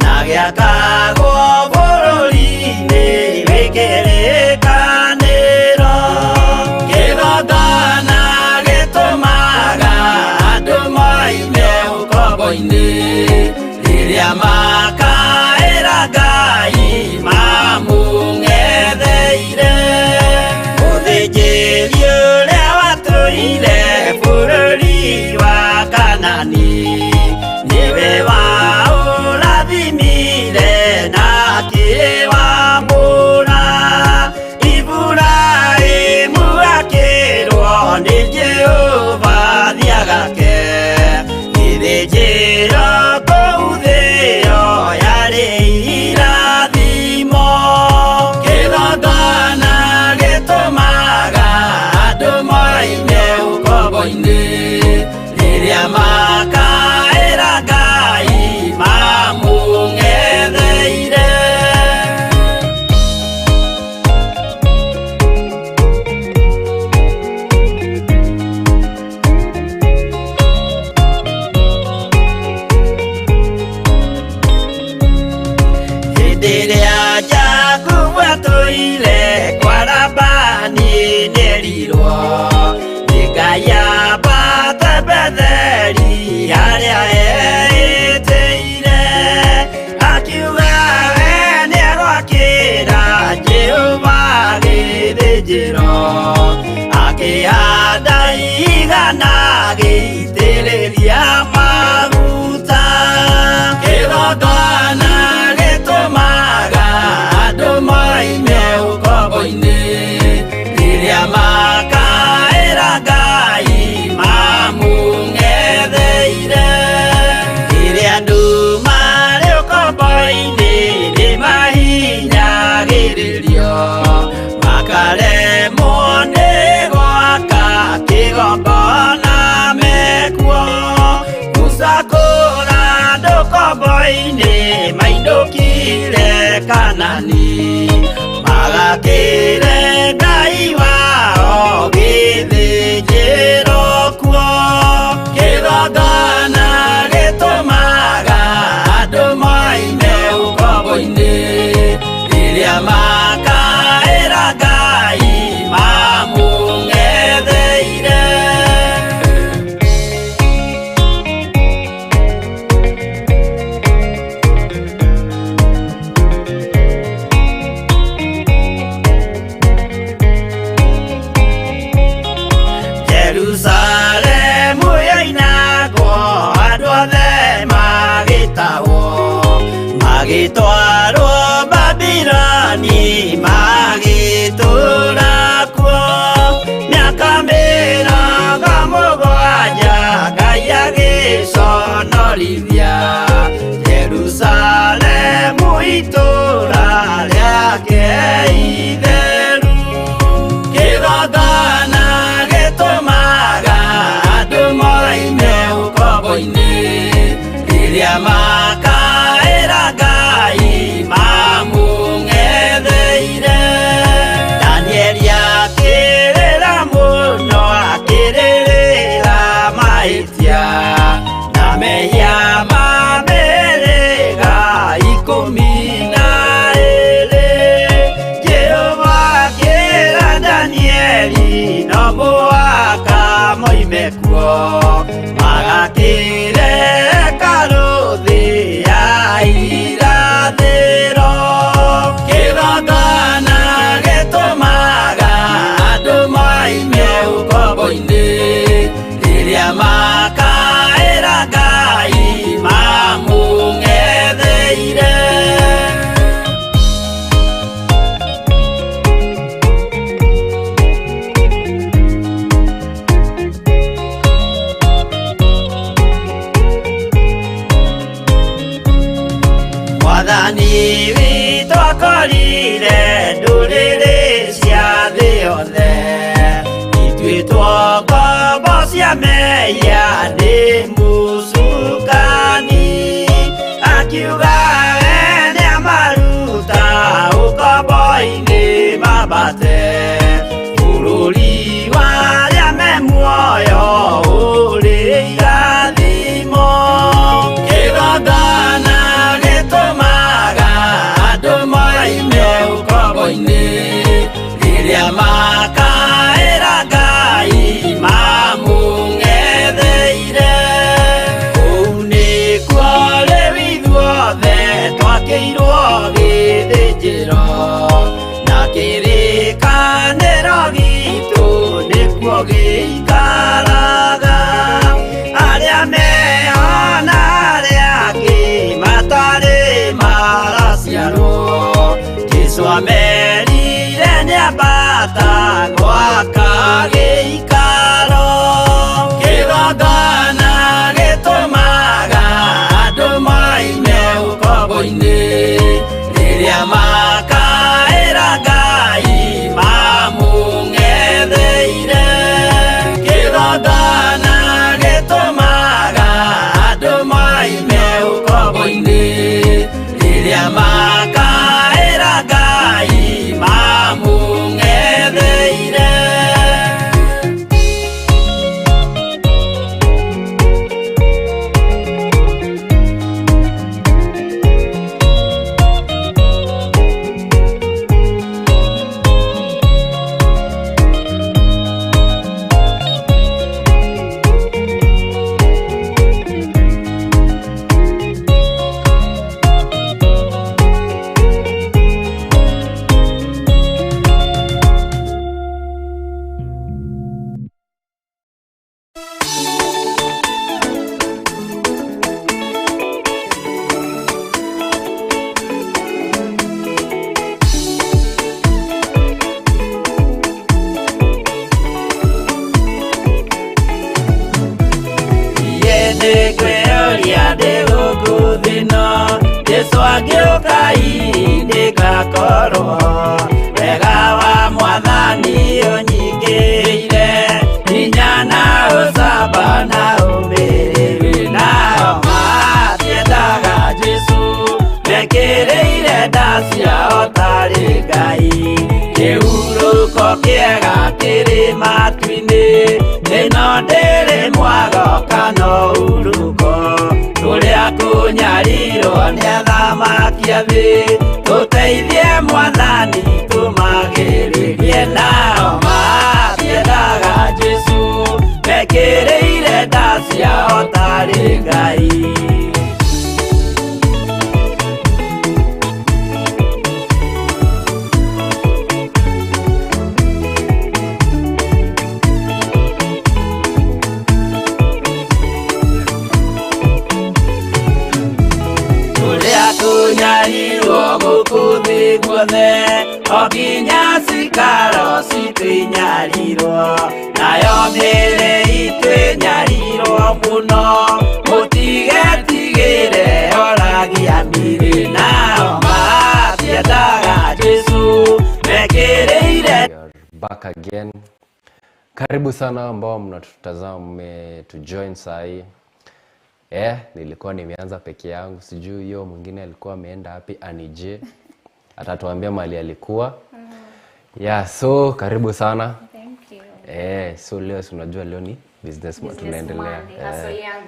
na gĩakagwo bũrũri-inĩ wĩ kĩrĩkanĩro. Kĩgongona gĩtũmaga andũ moime ũkombo-inĩ rĩrĩa makaĩra Ngai mamũng'etheire. Mũthĩnjĩri ũrĩa watũire bũrũri wa Kanani nĩwe waũrathimire na akĩwamũra. Iburahĩmu akĩrwo nĩ Jehova thiagake gĩthĩnjĩro kũu thĩo yarĩ irathimo. Kĩgongona gĩtũmaga andũ moime ũkombo-inĩ rĩrĩa makaĩra Ngai mamũng'etheire. Hĩndĩ ĩrĩa Jakubu atũire kwa Labani nĩerirwo nĩ Ngai ambate Betheli harĩa eĩtĩire. Akiuga we nĩegwakĩra Jehova gĩthĩnjĩro, akĩhanda igana agĩitĩrĩria maguta. Kĩgongona gĩtũmaga andũ moime ũkombo-inĩ rĩrĩa makaĩra Ngai mamũng'etheire. Rĩrĩa andũ marĩ ũkombo-inĩ nĩmahinyagĩrĩrio makaremwo nĩ gwaka kĩgongona mekuo. Musa kũra andũ ũkombo-inĩ mainũkire Kanani magakĩre Ngai wao gĩthĩnjĩro kuo. Kĩgongona gĩtũmaga andũ moime ũkombo-inĩ rĩrĩa makaĩra Ngai mamũng'etheire. Mahĩtia na mehia ma mĩhĩrĩga 12. Jehova akĩra Danieli no mũhaka moime kuo, magakĩre hekarũ thĩ ya irathĩro. Kĩgongona gĩtũmaga andũ moime ũkombo-inĩ, rĩrĩa makaĩra Ngai mamũng'etheire. Mwathani witũ akorire ndũrĩrĩ cia thĩ yothe, ituĩtwo ngombo cia mehia nĩ mũcukani. Akiuga we nĩamaruta ũkombo-inĩ mambate, bũrũri wa arĩa me muoyo ũrĩ irathimo. Kĩgongona gĩtũmaga andũ moime ũkombo-inĩ, rĩrĩa makaĩra Ngai mamũng'etheire. Kũu nĩkuo rĩu ithuothe twakĩirwo gĩthĩnjĩro, na kĩrĩkanĩro gitũ nĩkuo gĩikaraga. Arĩa meho na arĩa angĩ matarĩ maraciarwo, Jesũ amerire nĩambata gwaka gĩikaro. Kĩgongona gĩtũmaga andũ moime ũkombo-inĩ, rĩrĩa makaĩra Ngai mamũng'etheire. Kĩgongona gĩtũmaga andũ moime ũkombo-inĩ, rĩrĩa makaĩra Ngai mamũng'etheire. Nĩngwĩyũria ndĩ gũkũ thĩ ĩno, Jesũ angĩũka hihi nĩngakorwo. Wega wa Mwathani ũnyingĩrĩire, hinya na ũcamba na ũmĩrĩru. Nao matiendaga Jesũ, mekĩrĩire nda ciao tarĩ Ngai. Kĩhurũko kĩega kĩrĩ matu-inĩ, ĩno ndĩrĩ mwago kana ũhurũko. Tũrĩa kũnyarirwo nĩ athamaki a thĩ, tũteithie Mwathani tũmagĩrĩrie. Nao matiendaga Jesũ, mekĩrĩire nda ciao tarĩ Ngai. Tũnyarirwo gũkũ thĩ guothe, o nginya cikaro citũ inyarirwo, nayo mĩĩrĩ itũ ĩnyarirwo mũno. Mũtigetigĩre oragia mĩĩrĩ, nao matiendaga Jesũ, mekĩrĩire. We are back again. Karibu sana ambao mnatutazama, mmetujoin saa hii. Nilikuwa nimeanza peke yangu, sijui hiyo mwingine alikuwa ameenda wapi, anije atatuambia mali alikuwa. Yeah, so karibu sana. Thank you. So leo si unajua leo ni Business tunaendelea. Hustle yangu.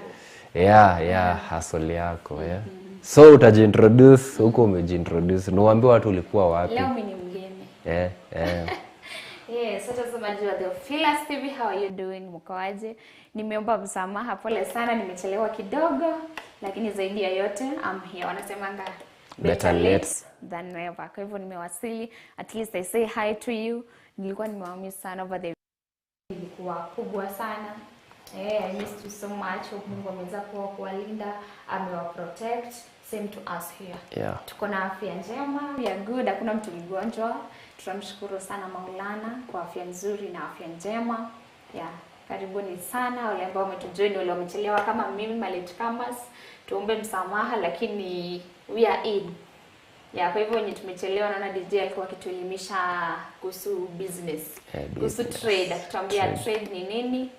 Yeah, hustle yako, yeah. So utajiintroduce huko, umejiintroduce. Niwaambie watu ulikuwa wapi? Leo mimi ni mgeni. Yeah. Yes, watazamaji wa Theophilus TV, how are you doing? Mkoaje? Nimeomba msamaha, pole sana, nimechelewa kidogo, lakini zaidi ya yote I'm here. Wanasemanga better late than never. Kwa hivyo nimewasili, at least I say hi to you. Nilikuwa nimewamiss sana over the ilikuwa kubwa sana. I missed you so much. Hope Mungu ameweza kuwalinda, amewa protect. Same to us here. Yeah. Tuko na afya njema, we are good, hakuna mtu mgonjwa. Tunamshukuru sana Maulana kwa afya nzuri na afya njema. Yeah, karibuni sana wale ambao wametujoin, wale wamechelewa kama mimi Malet Kamas, tuombe msamaha lakini we are in. Yeah, kwa hivyo wenye tumechelewa, naona DJ alikuwa akituelimisha kuhusu business, kuhusu trade, akituambia trade ni nini,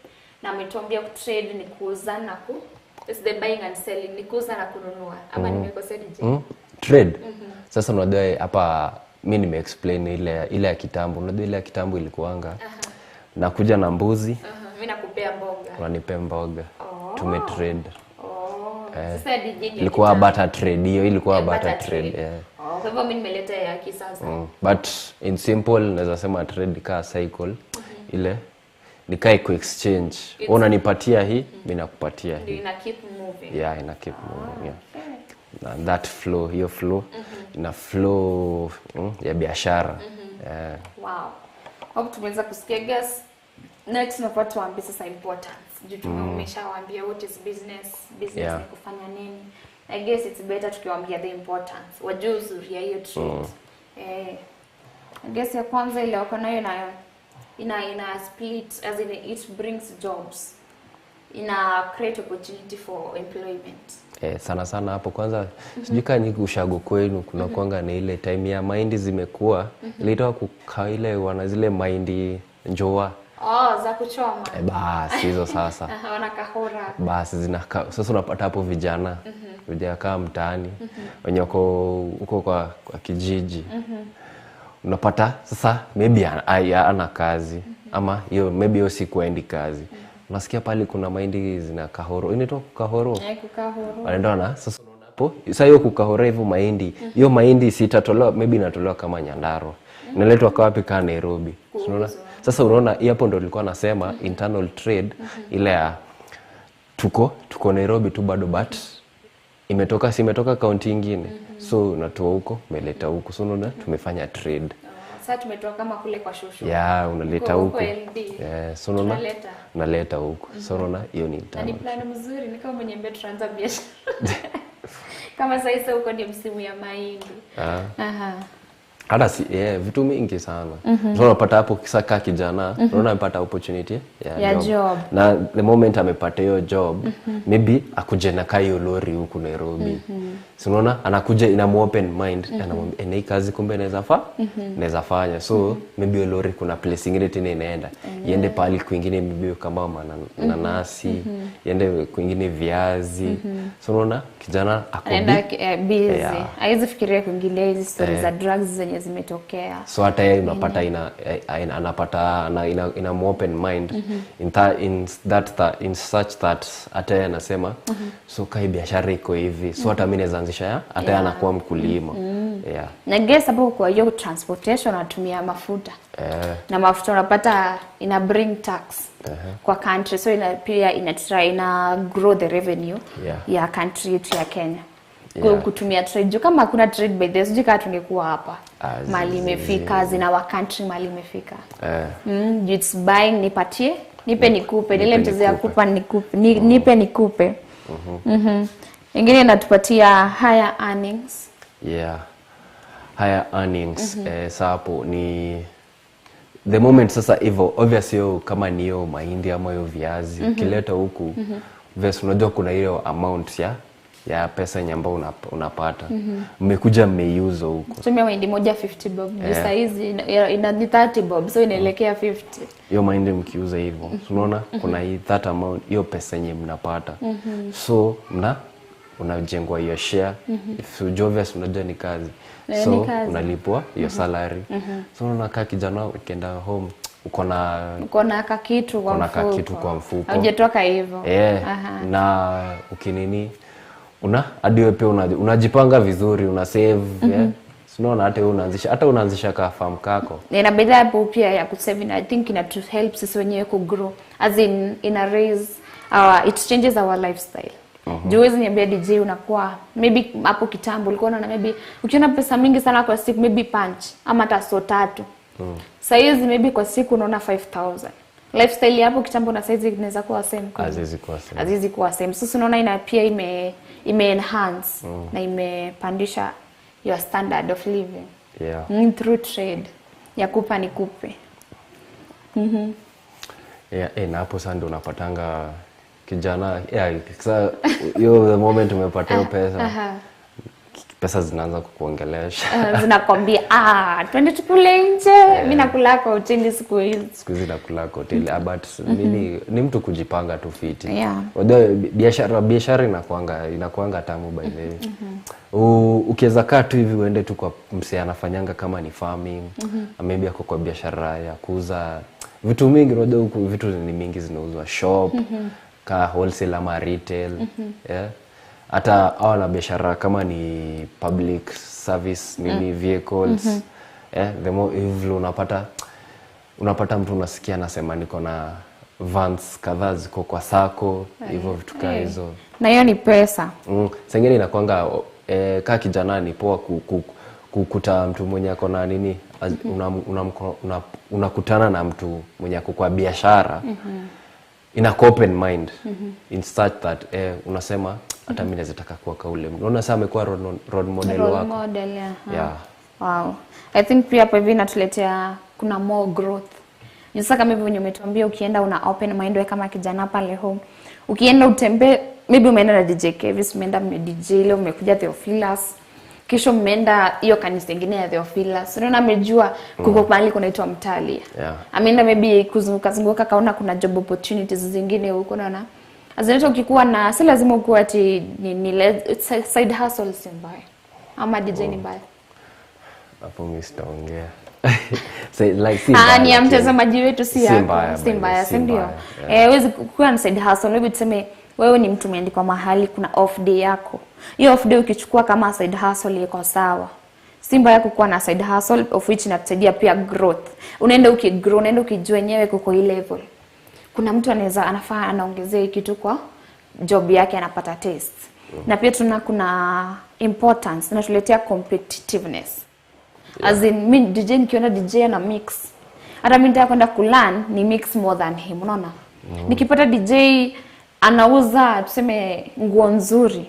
na ametuambia trade ni kuuza na ku it's the buying and selling, ni kuuza na kununua. Ama nimekosea DJ? Trade. Sasa unajua hapa mimi nimeexplain ile ya kitambo. Unajua ile ya kitambo ilikuanga nakuja na mbuzi, mimi nakupea mboga, unanipea mboga. Tume trade. Sasa DJ ni ilikuwa barter trade hiyo, ilikuwa barter trade. Yeah. Kwa hivyo mimi nimeleta ya kisasa. But in simple naweza sema trade kaa cycle ile ni kai ku exchange. Wewe unanipatia hii, mimi nakupatia hii. Ina keep moving. Yeah, ina keep moving. Yeah. Na that flow, hiyo flow ina flow ya biashara. Yeah. Wow. Hope tumeweza kusikia guys. Next tunafaa tuambie sasa importance. Juu tumeshawaambia what is business, business ni kufanya nini. I guess it's better tukiwaambia the importance. Wajue uzuri ya hiyo trade. I guess ya kwanza ile wako nayo ina split, as in it brings jobs. Ina create opportunity for employment. Sana sana hapo kwanza sijui kama nyinyi ushago kwenu kuna kuanga na ile time ya mahindi zimekuwa ilitoa kukaa ile wana zile mahindi njoa. Za kuchoma. Basi hizo sasa. Wana kahora. Basi zinaka sasa unapata hapo vijana. Vijana kama mtaani wenye wako huko kwa kijiji. Unapata sasa maybe ana kazi ama hiyo maybe hiyo siku haendi kazi. Unasikia pale kuna mahindi zina kahoro. Inaitwa kukahoro. Kukahoro. Wanaenda na sasa unaona hapo. Sasa hiyo kukahoro hivyo mahindi. Hiyo mahindi sitatolewa, maybe inatolewa kama Nyandarua. Inaletwa kwa wapi kama Nairobi. Unaona? Sasa unaona hapo ndo nilikuwa nasema internal trade ile ya tuko Nairobi tu bado but imetoka county nyingine. So unatoa huko, umeleta huko. So unaona tumefanya trade. Sasa tumetoa kama kule kwa shosho. Yeah, unaleta huko. Yeah, so unaona unaleta huko. So unaona hiyo ni internal. Ni plan mzuri, ni kama mwenye mbele tunaanza biashara. Kama sasa huko ndio msimu ya mahindi. Hata si vitu mingi sana. So unapata hapo kisaka kijana, unaona amepata opportunity ya job. Na the moment amepata hiyo job, maybe akuje na kayo lori huku Nairobi. So unaona anakuja ina open mind, anamwambia hii kazi kumbe naweza naweza fanya. So maybe hiyo lori kuna place nyingine tena inaenda. Iende pale kwingine maybe kama nanasi, iende kwingine viazi. So unaona kijana ako busy. Haizi fikiria kuingilia hizi stories za drugs zenye zimetokea. So hata yeye unapata anapata ina open mind in such that hata yeye anasema so kai biashara iko hivi, so hata mimi naweza anzisha, hata yeye anakuwa mkulima. Yeah. Na guess hapo kwa hiyo transportation anatumia mafuta. Na mafuta unapata ina bring tax kwa country, so ina pia ina try ina grow the revenue ya country yetu ya Kenya. Kutumia trade. Juu kama hakuna trade by this, sijui kama tungekuwa hapa. Mali imefika, zina wa country mali imefika. It's buying, nipatie, nipe nikupe, ile mchezo ya kupa nikupe, nipe nikupe. Ingine inatupatia higher earnings. Yeah. Higher earnings. Sasa hapo ni the moment sasa hivyo obviously kama ni hiyo mahindi ama hiyo viazi ukileta huku obviously unajua kuna hiyo amount ya pesa yenye ambayo unapata. Mmekuja mmeiuza huko. Tumia mahindi moja 50 bob. Sasa hizi ina 30 bob, so inaelekea 50. Hiyo mahindi mkiuza hivyo, unaona kuna hii that amount, hiyo pesa yenye mnapata. So unajengwa hiyo share. If you obvious unajua ni kazi. So unalipwa hiyo salary. So unaona kama kijana ukienda home, uko na Uko na kakitu kwa uko na mfuko. kakitu kwa mfuko. Haujatoka hivyo. Eh, Aha. na ukinini una hadi wewe pia unajipanga vizuri, una save. Yeah. Si unaona hata wewe unaanzisha, hata unaanzisha ka farm kako. Na bidhaa hapo pia ya kusave, I think ina to help sisi wenyewe ku grow, as in ina raise our, it changes our lifestyle. Juu huwezi niambia DJ unakuwa maybe hapo kitambo ulikuwa unaona maybe ukiona pesa mingi sana kwa siku maybe punch ama hata so tatu. Saizi maybe kwa siku unaona 5000. Lifestyle ya hapo kitambo na saizi inaweza kuwa same kweli? Haziwezi kuwa same. Haziwezi kuwa same. Sasa unaona ina pia ime enhance na imepandisha your standard of living. Through trade ya kupa ni kupe. Yeah, na hapo sasa ndio unapatanga kijana, yeah, sasa hiyo the moment umepata hiyo pesa, pesa zinaanza kukuongelesha. Zinakwambia, ah, twende tukule nje. Mi nakula kwa hoteli siku hizi. Siku hizi nakula kwa hoteli. Ah, but nini, ni mtu kujipanga tu fiti. Unajua biashara inakuanga tamu by the way. Ukiweza kaa tu hivi uende tu kwa msee anafanyanga kama ni farming, maybe ako kwa biashara ya kuuza vitu mingi. Unajua huku vitu ni mingi zinauzwa shop, ka wholesale ama retail. Yeah. Hata hawa na biashara kama ni public service nini vehicles. The more hivyo unapata mtu unasikia anasema niko na vans kadhaa ziko kwa sako, hivyo vitu kaa hizo. Na hiyo ni pesa. Saa ingine inakuanga, kaa kijana ni poa kukuta mtu mwenye ako na nini, unakutana na mtu mwenye ako kwa biashara, ina open mind in such that unasema hata mimi naweza taka kuwa kaule. Unaona sasa amekuwa role model Role wako. model, yeah. Yeah. Wow. I think pia hapo hivi inatuletea kuna more growth. Sasa kama hivyo umetuambia ukienda una open mind wewe kama kijana pale home. Ukienda utembee, maybe umeenda na DJ Kevis, umeenda mme DJ leo, umekuja Theophilus. Kisha mmeenda hiyo kanisa nyingine ya Theophilus. Unaona amejua kuko mahali kunaitwa Mtalia. Ameenda maybe kuzunguka zunguka kaona kuna job opportunities zingine huko, unaona. Azinato ukikuwa na si lazima ukuwe ati ni side hustle si mbaya. Ama DJ ni mbaya. Hapo mimi sitaongea. So, like, si Ah, mbaya, ni ya lakini mtazamaji wetu, si si yako. mbaya, Si by the way, mbaya, si si ndio? mbaya, yeah. Huwezi kuwa na side hustle, maybe tuseme wewe ni mtu umeandikwa mahali kuna off day yako. Hiyo off day ukichukua kama side hustle iko sawa. Si mbaya kukuwa na side hustle, of which inatusaidia pia growth. Unaenda ukigrow, unaenda ukijua wenyewe kuko hii level. Kuna mtu anaweza anafaa anaongezea hii kitu kwa job yake anapata taste. Na pia tuna kuna importance inatuletea competitiveness. As in mi DJ nikiona DJ ana mix, hata mi nitaka kwenda kulearn ni mix more than him, unaona? Nikipata DJ anauza tuseme nguo nzuri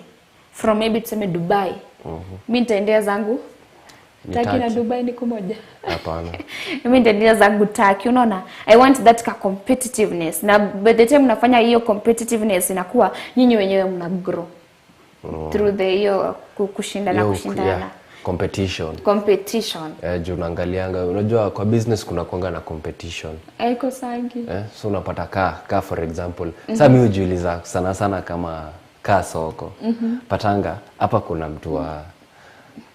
from maybe tuseme Dubai, mi nitaendea zangu Ni Turkey na Turkey. Dubai ni kumoja. Hapana. Mi nitaendea zangu Turkey, unaona? I want that ka competitiveness, na by the time mnafanya hiyo competitiveness inakuwa nyinyi wenyewe mna grow through the hiyo kushindana, Hiyo, kushindana. yeah, competition. Competition. Juu unaangalianga, unajua kwa business kuna kuanga na competition. Haiko sangi. So unapata ka for example, sasa mimi hujiuliza sana sana kama ka soko. Patanga hapa kuna mtu wa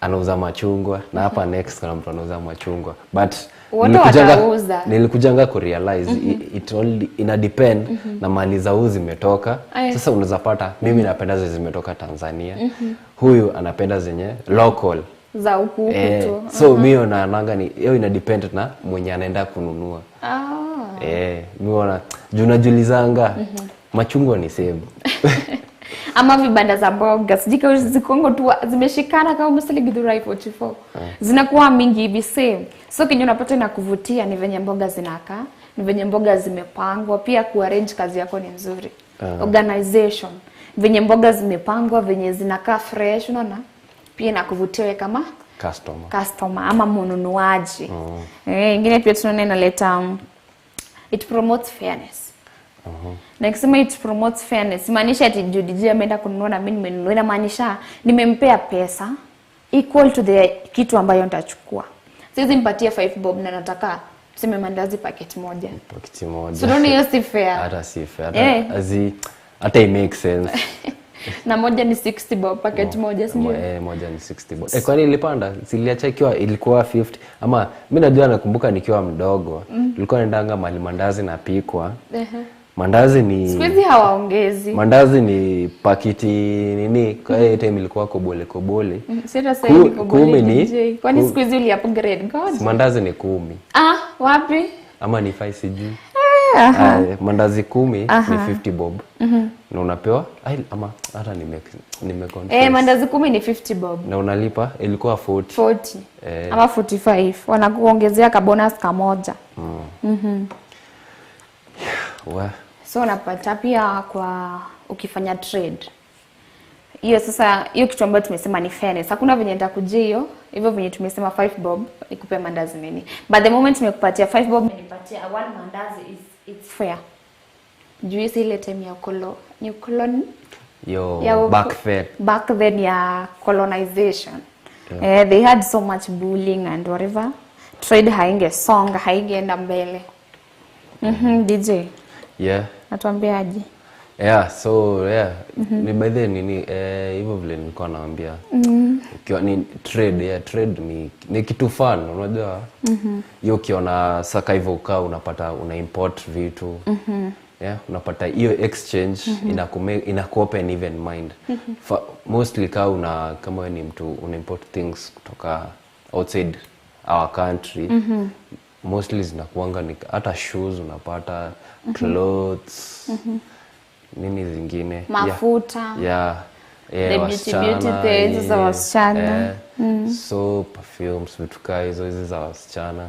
anauza machungwa na hapa next kuna mtu anauza machungwa, but Wote watauza. nilikujanga kurealize it only ina depend na mali za huu zimetoka. Sasa unaweza pata mimi napenda zenye zimetoka Tanzania, huyu anapenda zenye local za huku huku tu. So mi naonanga ni hiyo ina depend na mwenye anaenda kununua. Mi wana juu najulizanga machungwa ni same. Ama vibanda za mboga sijui kama zikongo tu zimeshikana kama mostly Githurai 44 zinakuwa mingi hivi same. So kenye unapata inakuvutia ni venye mboga zinakaa, ni venye mboga zimepangwa, pia kuarrange kazi yako ni nzuri. Organization, venye mboga zimepangwa, venye zinakaa fresh, unaona? Pia inakuvutia wewe kama customer, customer ama mnunuaji. Ingine pia tunaona inaleta it promotes fairness. Na ikisema it promotes fairness, maanisha ati juu DJ ameenda kununua na mimi nimenunua, inamaanisha nimempea pesa equal to the kitu ambayo nitachukua. Siwezi mpatie 5 bob na nataka tuseme mandazi packet moja. Pakiti moja. So unaona hiyo si fair. Hata si fair. Hata it make sense. Na moja ni 60 bob packet moja, si ndio? Moja ni 60 bob. Kwani ilipanda? Siliacha ikiwa ilikuwa 50 ama mimi najua, nakumbuka nikiwa mdogo nilikuwa naendanga mahali mandazi napikwa. Mandazi ni Siku hizi hawaongezi. Mandazi ni pakiti nini? Kwa hiyo time ilikuwa kobole kobole. Sasa sasa ni kobole. 10 ni Kwani siku hizi uli upgrade God? Mandazi ni 10. Ah, wapi? Ama ni 5 sijui. Mandazi 10 ni 50 bob. Na unapewa ama hata nime confuse. Mandazi 10 ni 50 bob. Na unalipa ilikuwa 40. 40. Ama 45. Wanakuongezea ka bonus kamoja. So unapata pia kwa ukifanya trade. Hiyo sasa hiyo kitu ambayo tumesema ni fairness. Hakuna venye nitakujia hiyo, hivyo venye tumesema 5 bob nikupe mandazi nini. But the moment nimekupatia 5 bob nipatia one mandazi it's fair. Juu si ile time ya koloni yo back then. Back then ya colonization. Yeah. They had so much bullying and whatever. Trade haingesonga, haingeenda mbele. DJ. Yeah. Natuambiaje? Yeah, so yeah, ni by the nini hivyo vile nilikuwa naambia. Ukiwa ni trade, yeah, trade ni kitu fun, unajua? Hiyo ukiona saka hivyo ukaa unapata una import vitu. Yeah, unapata hiyo exchange inaku open even mind. Mostly ka kama wewe ni mtu una import things kutoka outside our country. Mostly zinakuanga ni hata shoes unapata, clothes, nini zingine, mafuta, yeah, the wasichana, beauty things za wasichana, so perfumes, vitu kaa hizo hizi za wasichana,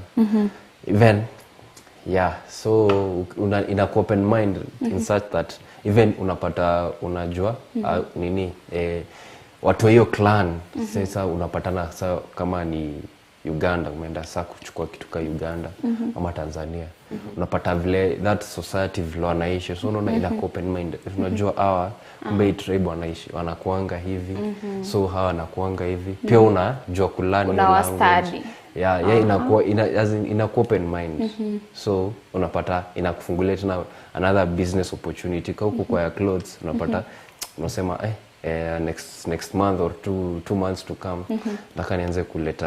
even yeah, so inaku open mind in such that even unapata unajua nini watu hiyo clan. Sasa unapatana sa kama ni Uganda, umeenda saa kuchukua kitu ka Uganda ama Tanzania, unapata vile that society vile wanaishi, so unaona inaku open mind, unajua hawa kumbe tribe wanaishi wanakuanga hivi, so hawa wanakuanga hivi pia, unajua kulani language. Yeah, inakuwa inaku open mind, so unapata inakufungulia tena another business opportunity kwa huko kwa ya clothes, unapata unasema next month or two months to come nataka nianze kuleta,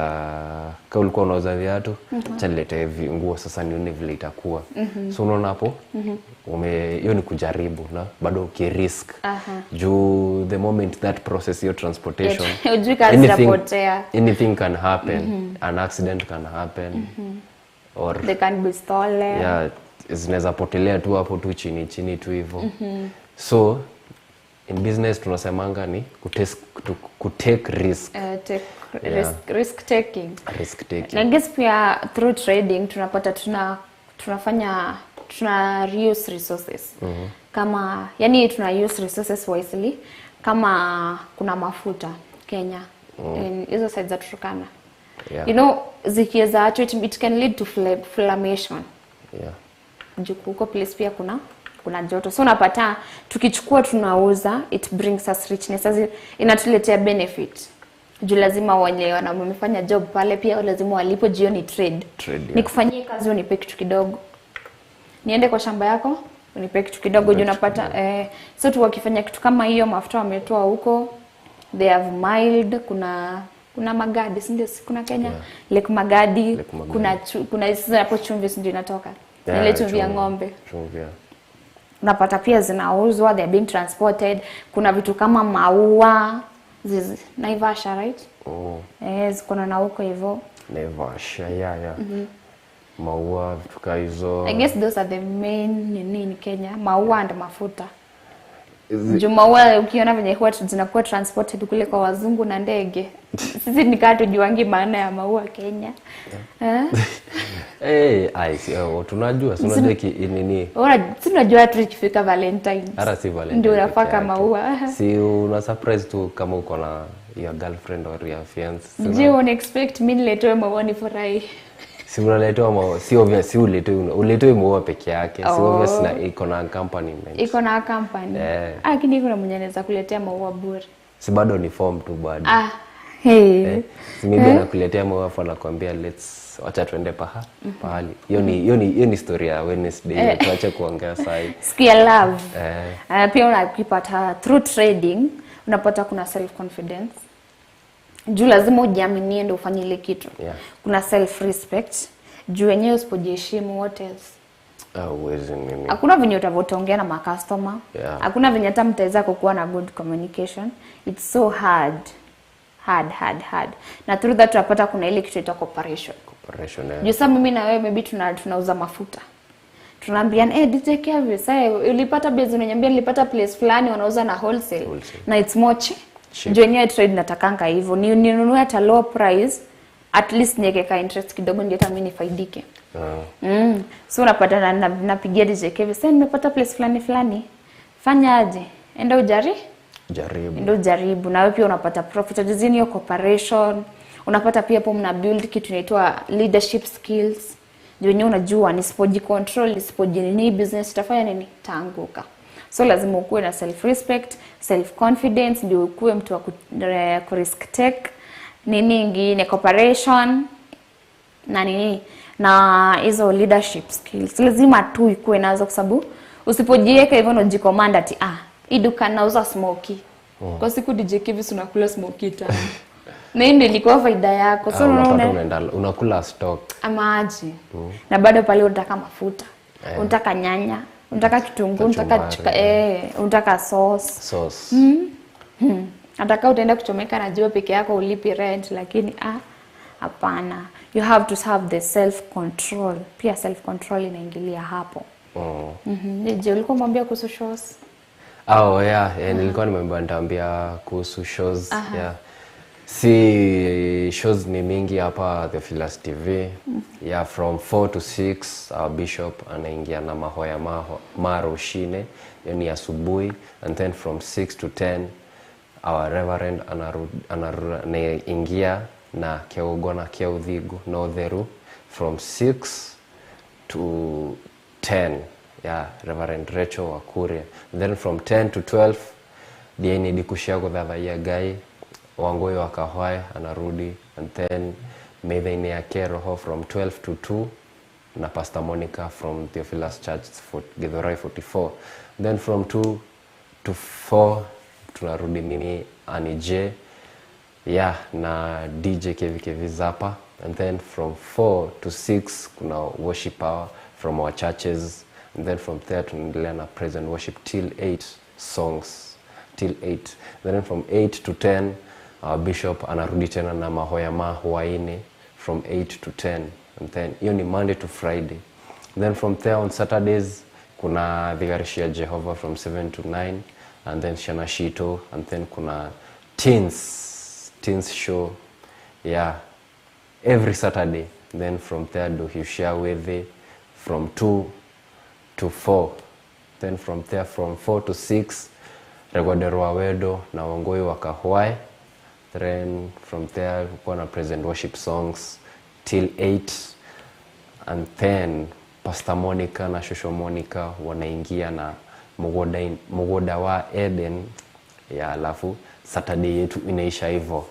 kama ulikuwa unauza viatu, acha nilete nguo sasa nione vile itakuwa. So unaona hapo hiyo ni kujaribu na bado ukirisk. Juu the moment that process your transportation, anything can happen, an accident can happen, or they can be stolen. Yeah, zinaweza potelea tu hapo tu chini chini tu hivyo. So in business tunasemanga ni kutake risk. Risk taking. Risk taking. Na guess pia through trading tunapata tunafanya tuna reuse resources. Kama yani tuna use resources wisely, kama kuna mafuta Kenya in hizo sides za Turkana. Yeah. You know zikiweza acho it can lead to inflammation. Yeah. Juu huko place pia kuna joto. So unapata tukichukua tunauza, it brings us richness. As inatuletea benefit. Juu lazima wale wamefanya job pale pia lazima walipo jioni trade. Yeah. Nikufanyie kazi unipe kitu kidogo. Niende kwa shamba yako unipe kitu kidogo juu unapata so tu wakifanya kitu kama hiyo mafuta wametoa huko, they have mild, kuna magadi, si ndio? Kuna Kenya Lake Magadi, kuna sasa hapo chumvi si ndio inatoka. Ile chumvi ya ng'ombe. Chumvi. Unapata pia zinauzwa, they are being transported. Kuna vitu kama maua Naivasha, right? Ziko na huko hivyo. Naivasha, yeah. Maua vitu kama hizo. I guess those are the main nini in Kenya, maua and mafuta. Juu maua ukiona venye huwa zinakuwa transported kule kwa wazungu na ndege. Sisi ni kama tujuangi maana ya maua Kenya. Tunajua, tunajua nini. Tunajua tu ikifika Valentine. Hata si Valentine. Ndio unapaka maua. Si una surprise tu kama uko na your girlfriend or your fiance. Je, una expect mimi niletewe maua nifurahi? Si unaletewa maua, si obvious, si uletewe maua peke yake. Si obvious na iko na accompaniment. Iko na company. Lakini kuna mwenye anaweza kuletea maua bure. Si bado ni form tu bado. Si maybe anakuletea maua afu anakuambia let's wacha tuende pahali. Hiyo ni story ya Wednesday, tuache kuongea sasa. Siku ya love. Pia unakipata through trading. Unapata kuna self confidence, juu lazima ujiaminie ndio ufanye ile kitu. Kuna self respect, juu wenyewe usipojiheshimu, what else? Ah, huwezi nini. Hakuna venye utavotaongea na macustomer. Hakuna venye hata mtaweza kukuwa na good communication. It's so hard, hard, hard, hard. Na through that tunapata kuna ile kitu inaitwa cooperation. Cooperation, yeah. Juu sasa mimi na wewe maybe tunauza mafuta, tunaambiana, "Eh, DJ Kevin, sasa ulipata base, unaniambia nilipata place fulani wanauza na wholesale, Wholesale. Na it's more cheap." Cheap. Juu yenyewe trade natakanga hivyo, ni ninunue at a low price, at least niweke ka interest kidogo ndio hata mimi nifaidike. So unapata napigia DJ Kevin, "Sasa nimepata place fulani fulani, fanya aje? Enda ujari Jaribu. Enda ujaribu." Na wewe pia unapata profit. Juzini hiyo cooperation, unapata pia hapo mna build kitu inaitwa leadership skills. Ndio wenyewe unajua nisipoji control, nisipojinini, business itafanya nini? Taanguka. So lazima ukuwe na self respect, self confidence ndio ukuwe mtu wa ku risk take. Nini ingine? Cooperation na nini, na hizo leadership skills lazima tu ikuwe nazo, kwa sababu usipojiweka hivyo unajicommand ati, "Ah, hii duka nauza smoky." Kwa siku, DJ Kevis, unakula smoky tano na hii ndio ilikuwa faida yako, so Ah, unapata unaona unaenda unakula stock. Ama aje, na bado pale unataka mafuta, unataka nyanya, unataka kitunguu, unataka Kachumbari. unataka sauce. Sauce. Hata kama utaenda kuchomeka na jua peke yako ulipi rent, lakini, ah, hapana, you have to have the self control. Pia self control inaingilia hapo. Je, ulikuwa mwambia kuhusu shows? Oh, yeah, nilikuwa nimeambiwa nitaambia kuhusu shows. Yeah. Si shows ni mingi hapa Theophilus TV. Yeah, from 4 to 6 our bishop anaingia na mahoya maho, maro shine, hiyo ni asubuhi, and then from 6 to 10 our reverend anaingia na keugo na keuthigu na utheru from 6 to 10, yeah, Reverend Rachel Wakuria. Then from 10 to 12 dieni dikushia kuthathaia Ngai Wangui wa Kahwae anarudi, and then methaini ya roho from 12 to 2 na Pastor Monica from Theophilus Church for Githurai 44. Then from 2 to 4 tunarudi mimi Annie J, yeah, na DJ KVKV Zapa, and then from 4 to 6 kuna worship hour from our churches, and then from there tunaendelea na praise and worship till 8, songs till 8. Then from 8 to 10 our bishop anarudi tena na mahoya mahwaini from 8 to 10, and then hiyo ni Monday to Friday. Then from there on Saturdays kuna Dhigarishia Jehova from 7 to 9, and then Shanashito, and then kuna teens show, yeah, every Saturday. Then from there Duhishia Wethe from 2 to 4. Then from there from 4 to 6 Regoderwa Wedo na Wangui wa Kahwae. Then from there kuwa na present worship songs till 8, and then Pastor Monica na Shosho Monica wanaingia na Mugoda wa Eden ya, alafu Saturday yetu inaisha hivyo.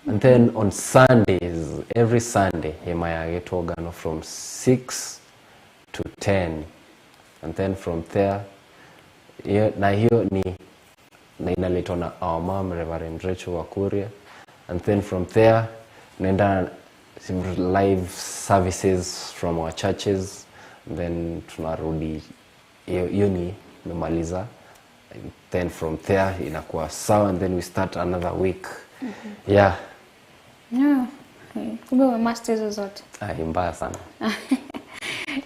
And then on Sundays, every Sunday, hema ya Gitogano from 6 to 10, and then from there na hiyo ni na inaletwa na our mom Reverend Rachel Wakuria, and then from there naenda live services from our churches, and then tunarudi hiyo ni memaliza, and then from there inakuwa sawa, and then we start another week. Yeah. Yeah. Kumbe umemaster hizo zote. Ah, ni mbaya sana.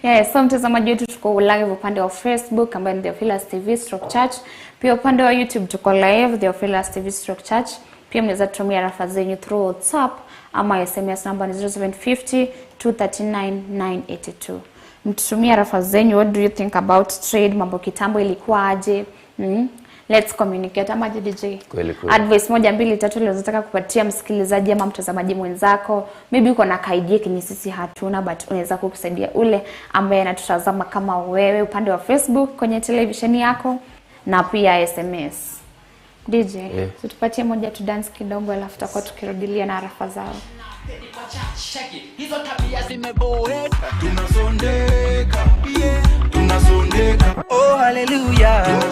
Yeah, so mtazamaji wetu, tuko live upande wa Facebook ambayo ni Theophilus TV/Church. Pia upande wa YouTube tuko live Theophilus TV/Church. Pia mnaweza tutumia rafa zenyu through WhatsApp ama SMS, namba ni 0750 239 982. Mtutumia rafa zenyu, what do you think about trade? Mambo kitambo ilikuwa aje? Let's communicate, ama aje, DJ? Kweli kweli. Advice moja, mbili, tatu ulizotaka kupatia msikilizaji ama mtazamaji mwenzako. Maybe uko na idea kenye sisi hatuna, but unaweza kukusaidia ule ambaye anatutazama kama wewe upande wa Facebook kwenye televisheni yako na pia SMS. DJ, Yeah. tupatie moja tu dance kidogo, alafu tutakuwa tukirudilia na arafa zao. Hizo tabia zimeboeka. Tunasondeka, yeah, tunasondeka. Oh, hallelujah.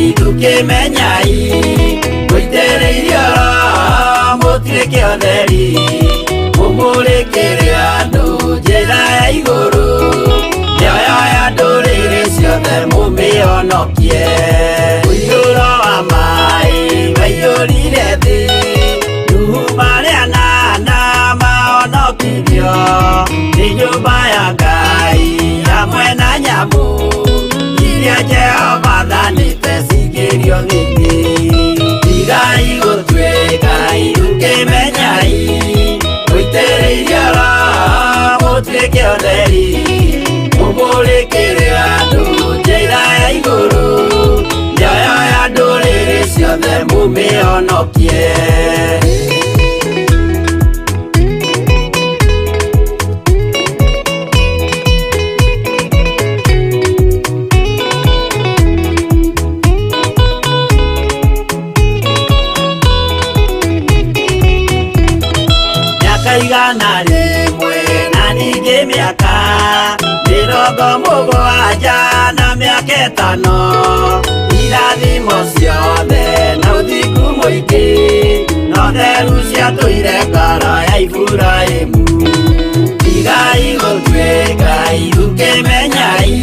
ithukimenyai Mũitĩrĩirio Roho mũtuĩke ũtheri Mũmũrĩkĩre andũ njĩra ya igũrũ Mĩoyo ya ndũrĩrĩ ciothe mũmĩhonokie Mũiyũro wa maĩ waiyũrire thĩ Nuhu marĩ anana mahonokirio Nĩ nyũmba ya Ngai hamwe na nyamũ Iria Jehova athanĩte cingĩrio thĩinĩ Tigai gũtuĩka irukĩmenyai Mũitĩrĩirio Roho mũtuĩke ũtheri Mũmũrĩkĩre andũ njĩra ya igũrũ Mĩoyo ya ndũrĩrĩ ciothe mũmĩhonokie Mĩaka 100 na ningĩ mĩaka 70 na mĩaka 5 Irathimo ciothe na ũthingu mũingĩ no theru ciatũire ngoro ya Iburahĩmu Tigai gũtuĩka irukĩmenyai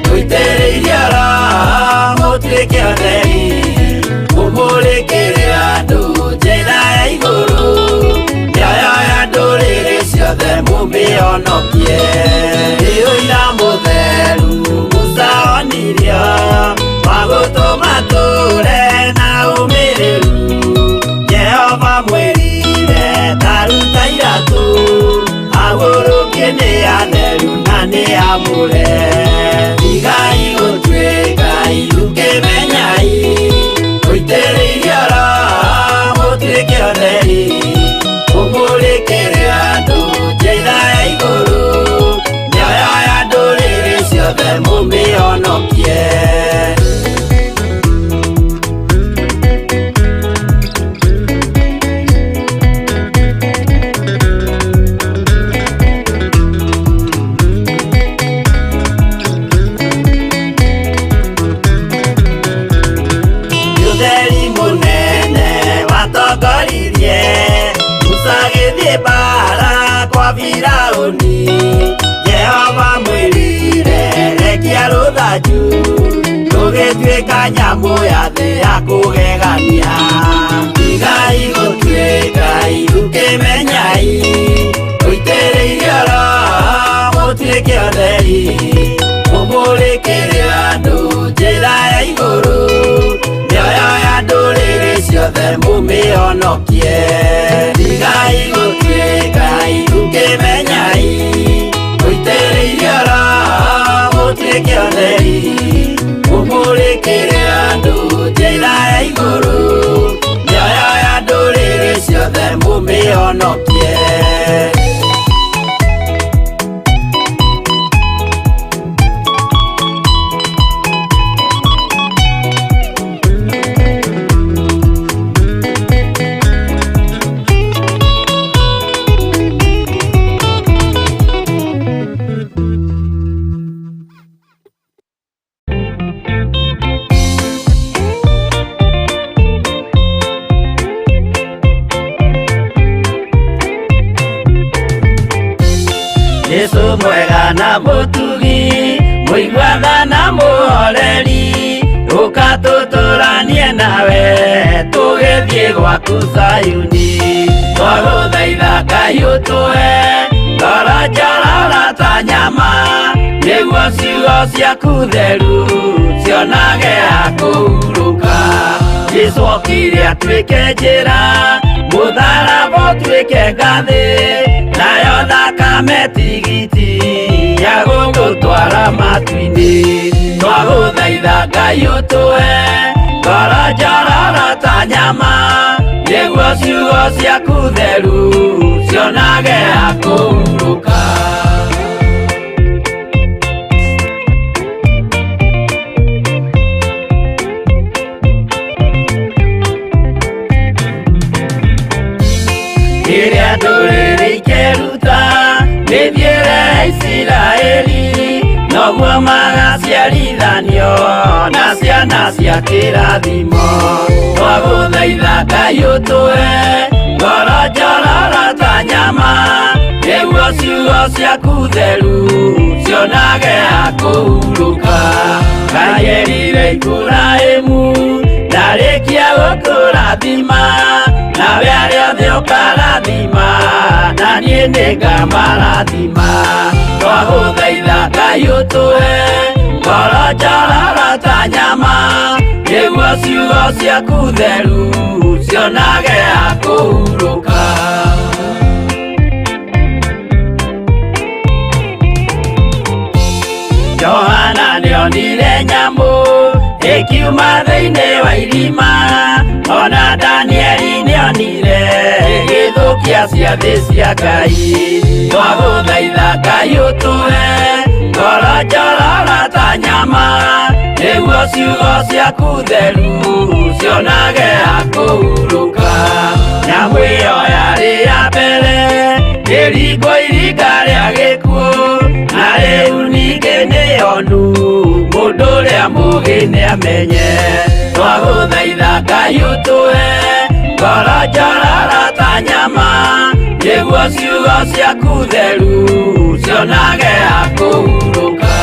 Mũitĩrĩirio Roho mũtuĩke ũtheri Mũmũrĩkĩre andũ njĩra ya igũrũ Mĩoyo ya ndũrĩrĩ ciothe mũmĩhonokie Nĩ ũira mũtheru Musa onirio wa gũtũma tũre na ũmĩrĩru Jehova mwĩrire ta ruta iratũ Agũrũkie nĩ atheru na nĩ amũre Tigai gũtuĩka irukĩmenyai Mũitĩrĩirio Roho mũtuĩke ũtheri Mũmũrĩkĩre andũ njĩra ya igũrũ Mĩoyo ya ndũrĩrĩ ciothe mũmĩhonokie Ũtheri mũnene watongoririe Musa agĩthiĩ mbara kwa Firaũni Jehova mwĩrire rekia rũthanju Rũgĩtuĩka nyamũ ya thĩ ya kũgegania Tigai gũtuĩka irukĩmenyai Mũitĩrĩirio Roho mũtuĩke ũtheri Mũmũrĩkĩre andũ njĩra ya igũrũ Mĩoyo ya ndũrĩrĩ ciothe mũmĩhonokie Tigai gũtuĩka irukĩmenyai Mũitĩrĩirio Roho mũtuĩke ũtheri Mũmũrĩkĩre andũ njĩra ya igũrũ Mĩoyo ya ndũrĩrĩ ciothe mũmĩhonokie Yesu mwega na mũtugi mũiguana na mũhoreri ũka tũtũranie nawe tũgĩthiĩ gwaku Zayuni twagũthaitha Ngai ũtũhe ngoro njororo ta nyama nĩguo ciugo ciaku theru cionage ha kũhurũka Jesũ okire atuĩke njĩra mũtharaba ũtuĩke ngathĩ nayo thakame tigiti ya gũgũtwara matu-inĩ twagũthaitha Ngai ũtũhe ngoro njororo ta nyama nĩguo ciugo ciaku theru cionage ha kũhurũka Rĩrĩa ndũrĩrĩ ikeruta mĩthiĩre ya Isiraeli no Noguo magaciarithanio na ciana cia kĩrathimo. Twagũthaitha Ngai ũtũhe ngoro njororo ta nyama, nĩguo ciugo ciaku theru cionage ha kũhurũka. Ngai erire Iburahĩmu ndarĩkia gũkũrathima, nawe arĩa othe ũkarathima, na niĩ nĩngamarathima. Twagũthaitha Ngai ũtũhe ngoro njororo ta nyama, nĩguo ciugo ciaku theru cionage ha kũhurũka. Johana nĩonire nyamũ ĩkiuma thĩinĩ wa irima, ona Danieli nĩonire ĩgĩthũkia ciathĩ cia Ngai. Twagũthaitha Ngai ũtũhe ngoro njororo ta nyama, nĩguo ciugo ciaku theru cionage ha kũhurũka. Nyamũ ĩyo yarĩ ya mbere ĩringwo iringa rĩa gĩkuũ, na rĩu ningĩ nĩyonu mũndũ ũrĩa mũũgĩ nĩamenye. Twagũthaitha Ngai ũtũhe ngoro njororo ta nyama, nĩguo ciugo ciaku theru cionage ha kũhurũka.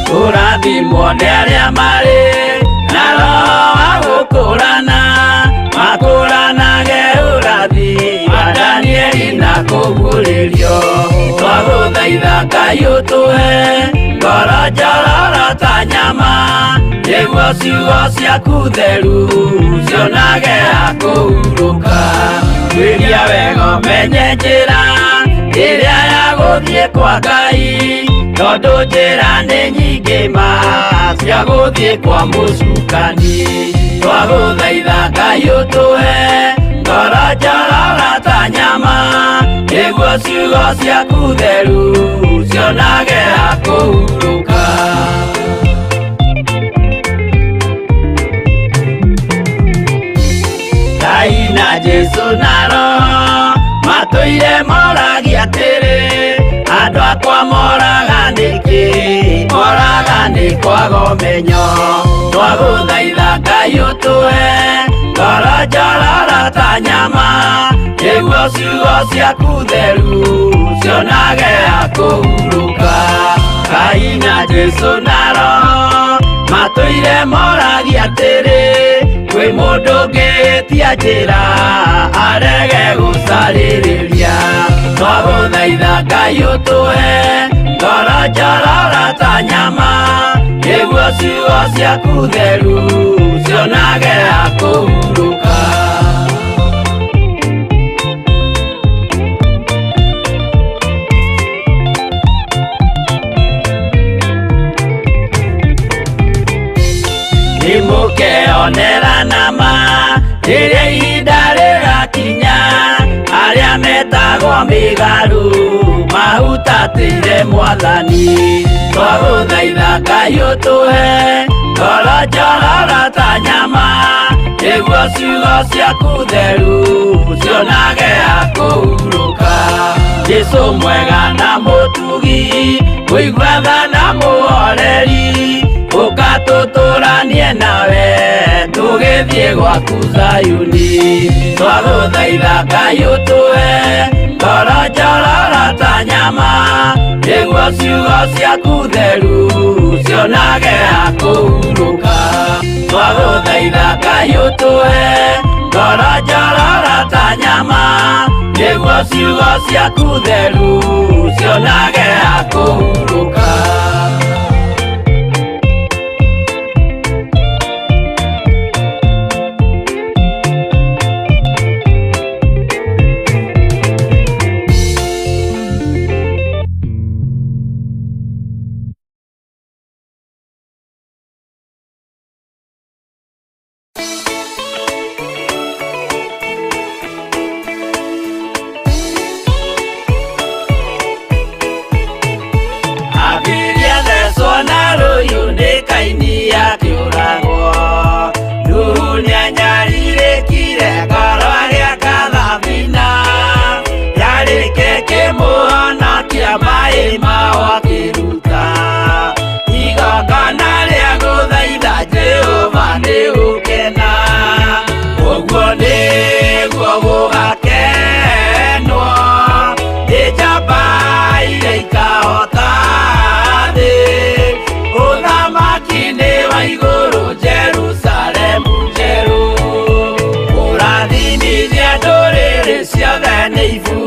Kũrathimwo nĩ arĩa marĩ na roho wa gũkũrana, makũranage ũrathi wa Danieli na kũguũrĩrio. Twagũthaitha Ngai ũtũhe ngoro njororo ta nyama, nĩguo ciugo ciaku theru cionage ha kũhurũka. Tuĩria wega ũmenye njĩra ĩrĩa ya gũthiĩ kwa Ngai, tondũ njĩra nĩ nyingĩ ma cia gũthiĩ kwa mũcukani. Twagũthaitha Ngai ũtũhe ngoro njororo ta nyama, nĩguo ciugo ciaku theru cionage ha kũhurũka. Ngai na Jesũ na Roho matũire moragia atĩrĩ, andũ akwa moraga nĩkĩ? Moraga nĩ kwaga ũmenyo. Twagũthaitha Ngai ũtũhe ngoro njororo ta nyama, nĩguo ciugo ciaku theru cionage ha kũhurũka. Ngai na Jesũ na Roho matũire moragia atĩrĩ, kwĩ mũndũ ũngĩtia njĩra arege gũcarĩrĩria. Twagũthaitha Ngai ũtũhe ngoro njororo ta nyama, nĩguo ciugo ciaku theru cionage ha kũhurũka. Nĩmũkeonera nama rĩrĩa ihinda rĩgakinya, arĩa metagwo mĩgarũ mahutatĩire Mwathani. Twagũthaitha Ngai ũtũhe ngoro njororo ta nyama, nĩguo ciugo ciaku theru cionage ha kũhurũka. Jesũ mwega na mũtugi, mũigua tha na mũhoreri, ũka tũtũranie nawe tũgĩthiĩ gwaku Zayuni. Twagũthaitha Ngai ũtũhe ngoro njororo ta nyama, nĩguo ciugo ciaku theru cionage ha kũhurũka. Twagũthaitha Ngai ũtũhe ngoro njororo ta nyama, nĩguo ciugo ciaku theru cionage ha kũhurũka. Abiria maĩ mao akĩruta igongona rĩa gũthaitha Jehova nĩ gũkena ũguo nĩguo gũgakenwo nĩ njamba iria ikahota thĩ ũthamaki nĩ wa igũrũ Jerusalemu njerũ kũrathimithia ndũrĩrĩ ciothe nĩ ibuku.